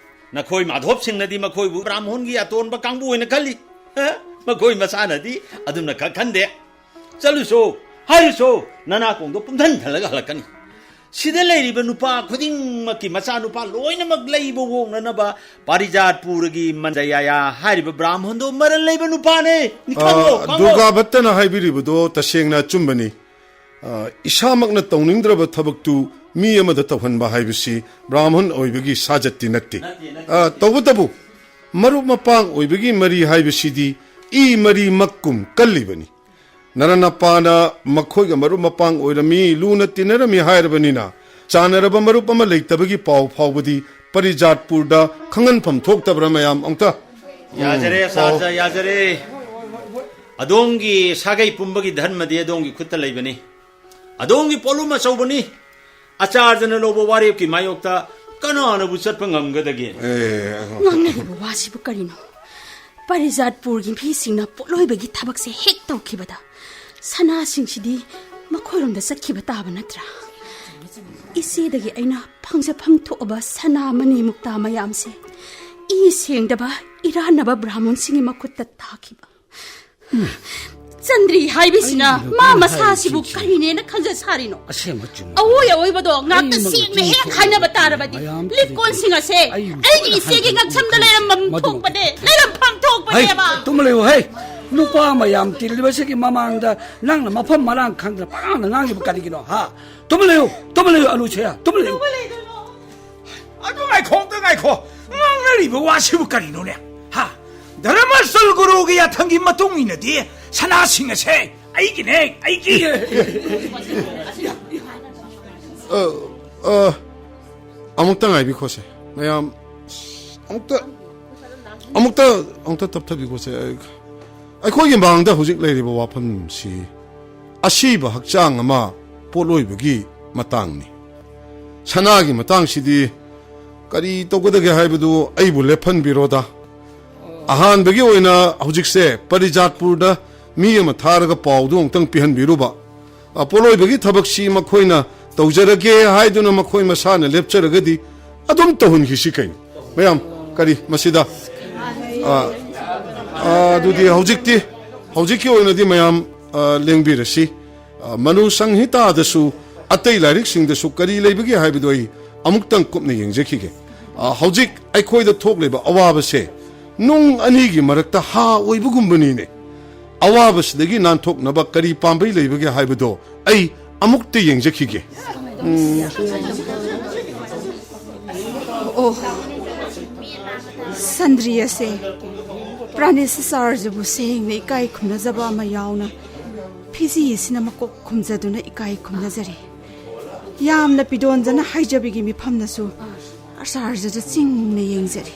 ꯅꯈꯣꯏ ꯃꯥꯙꯣꯞꯁꯤꯡꯅꯗꯤ ꯃꯈꯣꯏꯕꯨ ꯕ꯭ꯔꯥꯝꯍꯣꯟꯒꯤ ꯑꯇꯣꯟꯕ ꯀꯥꯡꯕꯨ ꯑꯣꯏꯅ ꯈꯜꯂꯤ꯫ ꯍ? ꯃꯈꯣꯏ ꯃꯁꯥꯅꯗꯤ ꯑꯗꯨꯝꯅ ꯈꯛ ꯈꯟꯗꯦ꯫ ꯆꯠꯂꯨꯁꯣ, ꯍꯥꯏꯔꯨꯁꯣ, ꯅꯅꯥꯀꯣꯡꯗꯣ ꯄꯨꯝꯊꯟ ꯊꯜꯂꯒ ꯍꯜꯂꯛꯀꯅꯤ꯫ ꯁꯤꯗ ꯂꯩꯔꯤꯕ ꯅꯨꯄꯥ ꯈꯨꯗꯤꯡꯃꯛꯀꯤ ꯃꯆꯥꯅꯨꯄꯥ ꯂꯣꯏꯅꯃꯛ ꯂꯩꯕ ꯑꯣꯡꯅꯅꯕ ꯄꯥꯔꯤꯖꯥꯠꯄꯨꯔꯒꯤ ꯃꯟꯖꯌꯥꯌꯥ ꯍꯥꯏꯔꯤꯕ ꯕ꯭ꯔꯥꯝꯍꯣꯟꯗꯣ ꯃꯔꯜ ꯂꯩꯕ ꯅꯨꯄꯥꯅꯦ꯫ ꯅꯤꯡꯈꯪꯉꯣ, ꯑ, ꯈꯪꯉꯣ꯫ ꯗꯨꯔꯒꯥ ꯚꯠꯇꯅ ꯍꯥꯏꯕꯤꯔꯤꯕꯗꯣ ꯇꯁꯦꯡꯅ ꯑꯆꯨꯝꯕꯅꯤ꯫ ꯑ, ꯏꯁꯥꯃꯛꯅ ꯇꯧꯅꯤꯡꯗ꯭ꯔꯕ ꯊꯕꯛꯇꯨ ꯃꯤ ꯑꯃꯗ ꯇꯧꯍꯟꯕ ꯍꯥꯏꯕꯁꯤ ꯕ꯭ꯔꯥꯝꯍꯟ ꯑꯣꯏꯕꯒꯤ ꯁꯥꯖꯠꯇꯤ ꯅꯠꯇꯦ꯫ ꯅꯠꯇꯦ, ꯅꯠꯇꯦ, ꯑ, ꯅꯠꯇꯦ꯫ ꯇꯧꯕꯇꯕꯨ ꯃꯔꯨꯞ ꯃꯄꯥꯡ ꯑꯣꯏꯕꯒꯤ ꯃꯔꯤ ꯍꯥꯏꯕꯁꯤꯗꯤ ꯏ ꯃꯔꯤꯃꯛꯀꯨꯝ ꯀꯜꯂꯤꯕꯅꯤ꯫ ꯅꯔꯅꯄꯥꯅ ꯃꯈꯣꯏꯒ ꯃꯔꯨꯞ ꯃꯄꯥꯡ ꯑꯣꯏꯔꯝꯃꯤ, ꯂꯨꯅ ꯇꯤꯟꯅꯔꯝꯃꯤ ꯍꯥꯏꯔꯕꯅꯤꯅ, ꯆꯥꯟꯅꯔꯕ ꯃꯔꯨꯞ ꯑꯃ ꯂꯩꯇꯕꯒꯤ ꯄꯥꯎ ꯐꯥꯎꯕꯗꯤ ꯄꯔꯤꯖꯥꯠꯄꯨꯔꯗ ꯈꯪꯍꯟꯐꯝ ꯊꯣꯛꯇꯕ꯭ꯔꯥ ꯃꯌꯥꯝ? ꯑꯃꯨꯛꯇ ꯎꯝ, ꯌꯥꯖꯔꯦ, ꯄꯥꯎ ꯑꯆꯥꯔꯖ, ꯌꯥꯖꯔꯦ꯫ ꯑꯗꯣꯝꯒꯤ ꯁꯥꯒꯩ ꯄꯨꯝꯕꯒꯤ ꯙꯔꯃꯗꯤ ꯑꯗꯣꯝꯒꯤ ꯈꯨꯠꯇ ꯂꯩꯕꯅꯤ꯫ ꯑꯗꯣꯝꯒꯤ ꯄꯣꯠꯂꯨꯝ ꯑꯆꯧꯕꯅꯤ꯫ ꯑꯆꯥꯔꯖꯅ ꯂꯧꯕ ꯋꯥꯔꯦꯞꯀꯤ ꯃꯥꯌꯣꯛꯇ ꯀꯅꯥꯅꯕꯨ ꯆꯠꯄ ꯉꯝꯒꯗꯒꯦ? ꯑꯦ, ꯉꯥꯡꯅꯔꯤꯕ ꯋꯥꯁꯤꯕꯨ ꯀꯔꯤꯅꯣ? ꯄꯔꯤꯖꯥꯠꯄꯨꯔꯒꯤ ꯃꯤꯁꯤꯡꯅ ꯄꯣꯠꯂꯣꯏꯕꯒꯤ ꯊꯕꯛꯁꯦ ꯍꯦꯛ ꯇꯧꯈꯤꯕꯗ ꯁꯅꯥꯁꯤꯡꯁꯤꯗꯤ ꯃꯈꯣꯏꯔꯣꯝꯗ ꯆꯠꯈꯤꯕ ꯇꯥꯕ ꯅꯠꯇ꯭ꯔꯥ? ꯏꯆꯦꯗꯒꯤ ꯑꯩꯅ ꯐꯪꯖꯐꯝ ꯊꯣꯛꯑꯕ ꯁꯅꯥ ꯃꯅꯤ ꯃꯨꯛꯇꯥ ꯃꯌꯥꯝꯁꯦ ꯏ ꯁꯦꯡꯗꯕ ꯏꯔꯥꯟꯅꯕ ꯕ꯭ꯔꯥꯍꯃꯣꯟꯁꯤꯡꯒꯤ ꯃꯈꯨꯠꯇ ꯇꯥꯈꯤꯕ꯫ ꯆꯟꯗ꯭ꯔꯤ ꯍꯥꯏꯕꯤꯁꯤꯅ ꯑꯩꯅ ꯃꯥ ꯀꯔꯤ ꯃꯁꯥꯁꯤꯕꯨ ꯍꯥꯏꯔꯤꯁꯤꯡꯁꯦ? ꯀꯔꯤꯅꯦꯅ ꯈꯟꯖ ꯁꯥꯔꯤꯅꯣ? ꯑꯁꯦꯡꯕ ꯆꯨꯝꯕ꯫ ꯑꯑꯣꯏ ꯑꯑꯣꯏꯕꯗꯣ ꯉꯥꯛꯇ ꯑꯩꯃꯛꯅ ꯁꯦꯡꯅ ꯍꯦꯛ ꯆꯤꯡꯊꯣꯛꯂꯕ ꯍꯥꯏꯅꯕ ꯇꯥꯔꯕꯗꯤ ꯃꯌꯥꯝ ꯂꯤꯛꯀꯣꯟꯁꯤꯡ ꯑꯁꯦ ꯑꯩ ꯑꯩꯒꯤ ꯏꯆꯦꯒꯤ ꯍꯥꯏꯕ ꯉꯛꯁꯝꯗ ꯉꯝꯗꯦ꯫ ꯂꯩꯔꯝꯐꯝ ꯃꯗꯨꯃꯛꯇꯤ ꯊꯣꯛꯄꯅꯦ, ꯂꯩꯔꯝꯐꯝ ꯍꯩ, ꯊꯣꯛꯄꯅꯦꯕ꯫ ꯇꯨꯝꯃ ꯂꯩꯌꯨ, ꯍꯩ꯫ ꯅꯨꯄꯥ ꯃꯌꯥꯝ ꯇꯤꯜꯂꯤꯕꯁꯤꯒꯤ ꯃꯃꯥꯡꯗ ꯅꯪꯅ ꯃꯐꯝ ꯃꯔꯥꯡ ꯈꯪꯗꯅ ꯄꯉꯥꯡꯗ ꯉꯥꯡꯂꯤꯕ ꯀꯔꯤꯒꯤꯅꯣ, ꯍꯥ? ꯇꯨꯝꯃ ꯂꯩꯌꯨ, ꯇꯨꯝꯃ ꯂꯩꯌꯨ, ꯑꯂꯨ ꯁꯦ, ꯇꯨꯝꯃ ꯂꯩꯌꯨ꯫ ꯀꯩꯗꯧꯕ ꯂꯩꯗꯣꯏꯅꯣ? ꯑꯗꯨ ꯉꯥꯏꯈꯣ, ꯑꯝꯇ ꯉꯥꯏꯈꯣ꯫ ꯉꯥꯡꯅꯔꯤꯕ ꯋꯥꯁꯤꯕꯨ ꯀꯔꯤꯅꯣꯅꯦ? ꯍꯥ? ꯙꯔꯃꯁ꯭ꯇꯜ ꯒꯨꯔꯨꯒꯤ ꯌꯥꯊꯪꯒꯤ ꯃꯇꯨꯡ ꯏꯟꯅꯗꯤ ꯁꯅꯥꯁꯤꯡ ꯑꯁꯦ ꯑꯩꯒꯤꯅꯦ, ꯑꯩꯒꯤ꯫ ꯑ, ꯑ, ꯑꯃꯨꯛꯇ ꯉꯥꯏꯕꯤꯈꯣꯁꯦ, ꯃꯌꯥꯝ꯫ ꯑꯃꯨꯛꯇ, ꯑꯃꯨꯛꯇ, ꯑꯃꯨꯛꯇ ꯇꯞꯊꯕꯤꯈꯣꯁꯦ꯫ ꯑꯩꯈꯣꯏꯒꯤ ꯃꯥꯡꯗ ꯍꯧꯖꯤꯛ ꯂꯩꯔꯤꯕ ꯋꯥꯐꯝꯁꯤ ꯑꯁꯤꯕ ꯍꯛꯆꯥꯡ ꯑꯃ ꯄꯣꯠꯂꯣꯏꯕꯒꯤ ꯃꯇꯥꯡꯅꯤ꯫ ꯁꯅꯥꯒꯤ ꯃꯇꯥꯡꯁꯤꯗꯤ ꯀꯔꯤ ꯇꯧꯒꯗꯒꯦ ꯍꯥꯏꯕꯗꯨ ꯑꯩꯕꯨ ꯂꯦꯞꯍꯟꯕꯤꯔꯣꯗ꯫ ꯑꯍꯥꯟꯕꯒꯤ ꯑꯣꯏꯅ ꯍꯧꯖꯤꯛꯁꯦ ꯄꯔꯤꯖꯥꯠꯄꯨꯔꯗ ꯃꯤ ꯑꯃ ꯊꯥꯔꯒ ꯄꯥꯎꯗꯨ ꯑꯃꯨꯛꯇꯪ ꯄꯤꯍꯟꯕꯤꯔꯨꯕ꯫ ꯑ, ꯄꯣꯠꯂꯣꯏꯕꯒꯤ ꯊꯕꯛꯁꯤ ꯃꯈꯣꯏꯅ ꯇꯧꯖꯔꯒꯦ ꯍꯥꯏꯗꯨꯅ ꯃꯈꯣꯏ ꯃꯁꯥꯅ ꯂꯦꯞꯆꯔꯒꯗꯤ ꯑꯗꯨꯝ ꯇꯧꯍꯟꯈꯤꯁꯤ ꯀꯩꯅꯣ꯫ ꯃꯌꯥꯝ, ꯀꯔꯤ ꯃꯁꯤꯗ? ꯑ, ꯑ, ꯑꯗꯨꯗꯤ ꯍꯧꯖꯤꯛꯇꯤ, ꯍꯧꯖꯤꯛꯀꯤ ꯑꯣꯏꯅꯗꯤ ꯃꯌꯥꯝ, ꯑ, ꯂꯦꯡꯕꯤꯔꯁꯤ꯫ ꯑ, ꯃꯅꯨ ꯁꯪꯍꯤꯇꯥꯗꯁꯨ, ꯑꯇꯩ ꯂꯥꯏꯔꯤꯛꯁꯤꯡꯗꯁꯨ ꯀꯔꯤ ꯂꯩꯕꯒꯦ ꯍꯥꯏꯕꯗꯨ ꯑꯩ ꯑꯃꯨꯛꯇꯪ ꯀꯨꯞꯅ ꯌꯦꯡꯖꯈꯤꯒꯦ꯫ ꯑ, ꯍꯧꯖꯤꯛ ꯑꯩꯈꯣꯏꯗ ꯊꯣꯛꯂꯤꯕ ꯑꯋꯥꯕꯁꯦ ꯅꯨꯡ ꯑꯅꯤꯒꯤ ꯃꯔꯛꯇ ꯍꯥ ꯑꯣꯏꯕꯒꯨꯝꯕꯅꯤꯅꯦ꯫ ꯑꯋꯥꯕꯁꯤꯗꯒꯤ ꯅꯥꯟꯊꯣꯛꯅꯕ ꯀꯔꯤ ꯄꯥꯝꯕꯩ ꯂꯩꯕꯒꯦ ꯍꯥꯏꯕꯗꯣ ꯑꯩ ꯑꯃꯨꯛꯇ ꯌꯦꯡꯖꯈꯤꯒꯦ꯫ ꯎꯝ꯫ ꯑꯣ, ꯁꯟꯗ꯭ꯔꯤ ꯑꯁꯦ ꯄ꯭ꯔꯥꯅꯦꯁꯥꯆꯥꯔꯖꯕꯨ ꯁꯦꯡꯅ ꯏꯀꯥꯏ ꯈꯨꯝꯅꯖꯕ ꯑꯃ ꯌꯥꯎꯅ ꯐꯤꯖꯤ ꯑꯁꯤꯅ ꯃꯀꯣꯛ ꯈꯨꯝꯖꯗꯨꯅ ꯏꯀꯥꯏ ꯈꯨꯝꯅꯖꯔꯤ꯫ ꯌꯥꯝꯅ ꯄꯤꯗꯣꯟꯖꯅ ꯍꯥꯏꯖꯕꯒꯤ ꯃꯤꯐꯝꯅꯁꯨ ꯑꯁꯥꯔꯖꯗ ꯆꯤꯡꯅ ꯌꯦꯡꯖꯔꯤ꯫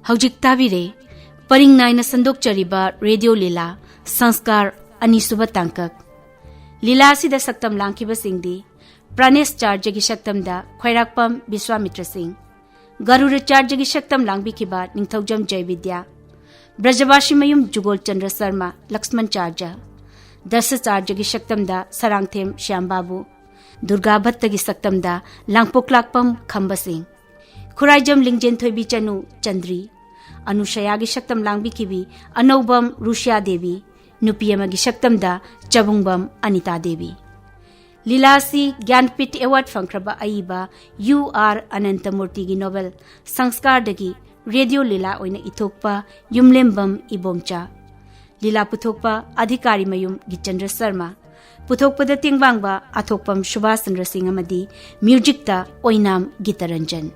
ꯍꯧꯖꯤꯛ ꯇꯥꯕꯤꯔꯦ ꯄꯔꯤꯡ ꯅꯥꯏꯅ ꯁꯟꯗꯣꯛꯆꯔꯤꯕ ꯔꯦꯗꯤꯑꯣ ꯂꯤꯂꯥ ꯁꯪꯁꯀꯥꯔ ꯑꯅꯤꯁꯨꯕ ꯇꯥꯡꯀꯛ꯫ ꯂꯤꯂꯥ ꯑꯁꯤꯗ ꯁꯛꯇꯝ ꯂꯥꯡꯈꯤꯕꯁꯤꯡꯗꯤ ꯄ꯭ꯔꯥꯅꯦꯁ ꯆꯥꯔꯖꯒꯤ ꯁꯛꯇꯝꯗ ꯈ꯭ꯋꯥꯏꯔꯥꯛꯄꯝ ꯕꯤꯁ꯭ꯋꯥꯃꯤꯇ꯭ꯔ ꯁꯤꯡ, ꯒꯔꯨꯔ ꯆꯥꯔꯖꯒꯤ ꯁꯛꯇꯝ ꯂꯥꯡꯕꯤꯈꯤꯕ ꯅꯤꯡꯊꯧꯖꯝ ꯖꯌꯕꯤꯗ꯭ꯌꯥ, ꯕ꯭ꯔꯖꯕꯥꯁꯤ ꯃꯌꯨꯝ ꯖꯨꯒꯣꯜ ꯆꯟꯗ꯭ꯔ ꯁꯔꯃ, ꯂꯛꯁꯃꯟ ꯆꯥꯔꯖ, ꯗꯁ ꯆꯥꯔꯖꯒꯤ ꯁꯛꯇꯝꯗ ꯁꯔꯥꯡꯊꯦꯝ ꯁ꯭ꯌꯥꯝꯕꯥꯕꯨ, ꯗꯨꯔꯒꯥ ꯚꯠꯇꯒꯤ ꯁꯛꯇꯝꯗ ꯂꯥꯡꯄꯣꯛꯂꯥꯛꯄꯝ ꯈꯝꯕ ꯁꯤꯡ, ꯈꯨꯔꯥꯏꯖꯝ ꯂꯤꯡꯖꯦꯟ ꯊꯣꯏꯕꯤ ꯆꯅꯨ ꯆꯟꯗ꯭ꯔꯤ, ꯑꯅꯨꯁꯌꯥꯒꯤ ꯁꯛꯇꯝ ꯂꯥꯡꯕꯤꯈꯤꯕꯤ ꯑꯅꯧꯕꯝ ꯔꯨꯁꯤꯌꯥ ꯗꯦꯕꯤ, ꯅꯨꯄꯤ ꯑꯃꯒꯤ ꯁꯛꯇꯝꯗ ꯆꯕꯨꯡꯕꯝ ꯑꯅꯤꯇꯥ ꯗꯦꯕꯤ꯫ ꯂꯤꯂꯥ ꯑꯁꯤ ꯒ꯭ꯌꯥꯟꯄꯤꯊ ꯑꯦꯋꯥꯔꯗ ꯐꯪꯈ꯭ꯔꯕ ꯑꯏꯕ ꯌꯨ ꯑꯥꯔ ꯑꯅꯟꯇꯃꯨꯔꯇꯤꯒꯤ ꯅꯣꯚꯦꯜ ꯁꯪꯁꯀꯥꯔꯗꯒꯤ ꯔꯦꯗꯤꯑꯣ ꯂꯤꯂꯥ ꯑꯣꯏꯅ ꯏꯊꯣꯛꯄ ꯌꯨꯝꯂꯦꯝꯕꯝ ꯏꯕꯣꯝꯆꯥ꯫ ꯂꯤꯂꯥ ꯄꯨꯊꯣꯛꯄ ꯑꯙꯤꯀꯥꯔꯤ ꯃꯌꯨꯝ ꯒꯤꯆꯟꯗ꯭ꯔ ꯁꯔꯃ꯫ ꯄꯨꯊꯣꯛꯄꯗ ꯇꯦꯡꯕꯥꯡꯕ ꯑꯊꯣꯛꯄꯝ ꯁꯨꯕꯥꯁ ꯆꯟꯗ꯭ꯔ ꯁꯤꯡ ꯑꯃꯗꯤ ꯃ꯭ꯌꯨꯖꯤꯛꯇ ꯑꯣꯏꯅꯥꯝ ꯒꯤꯇꯔꯟꯖꯟ꯫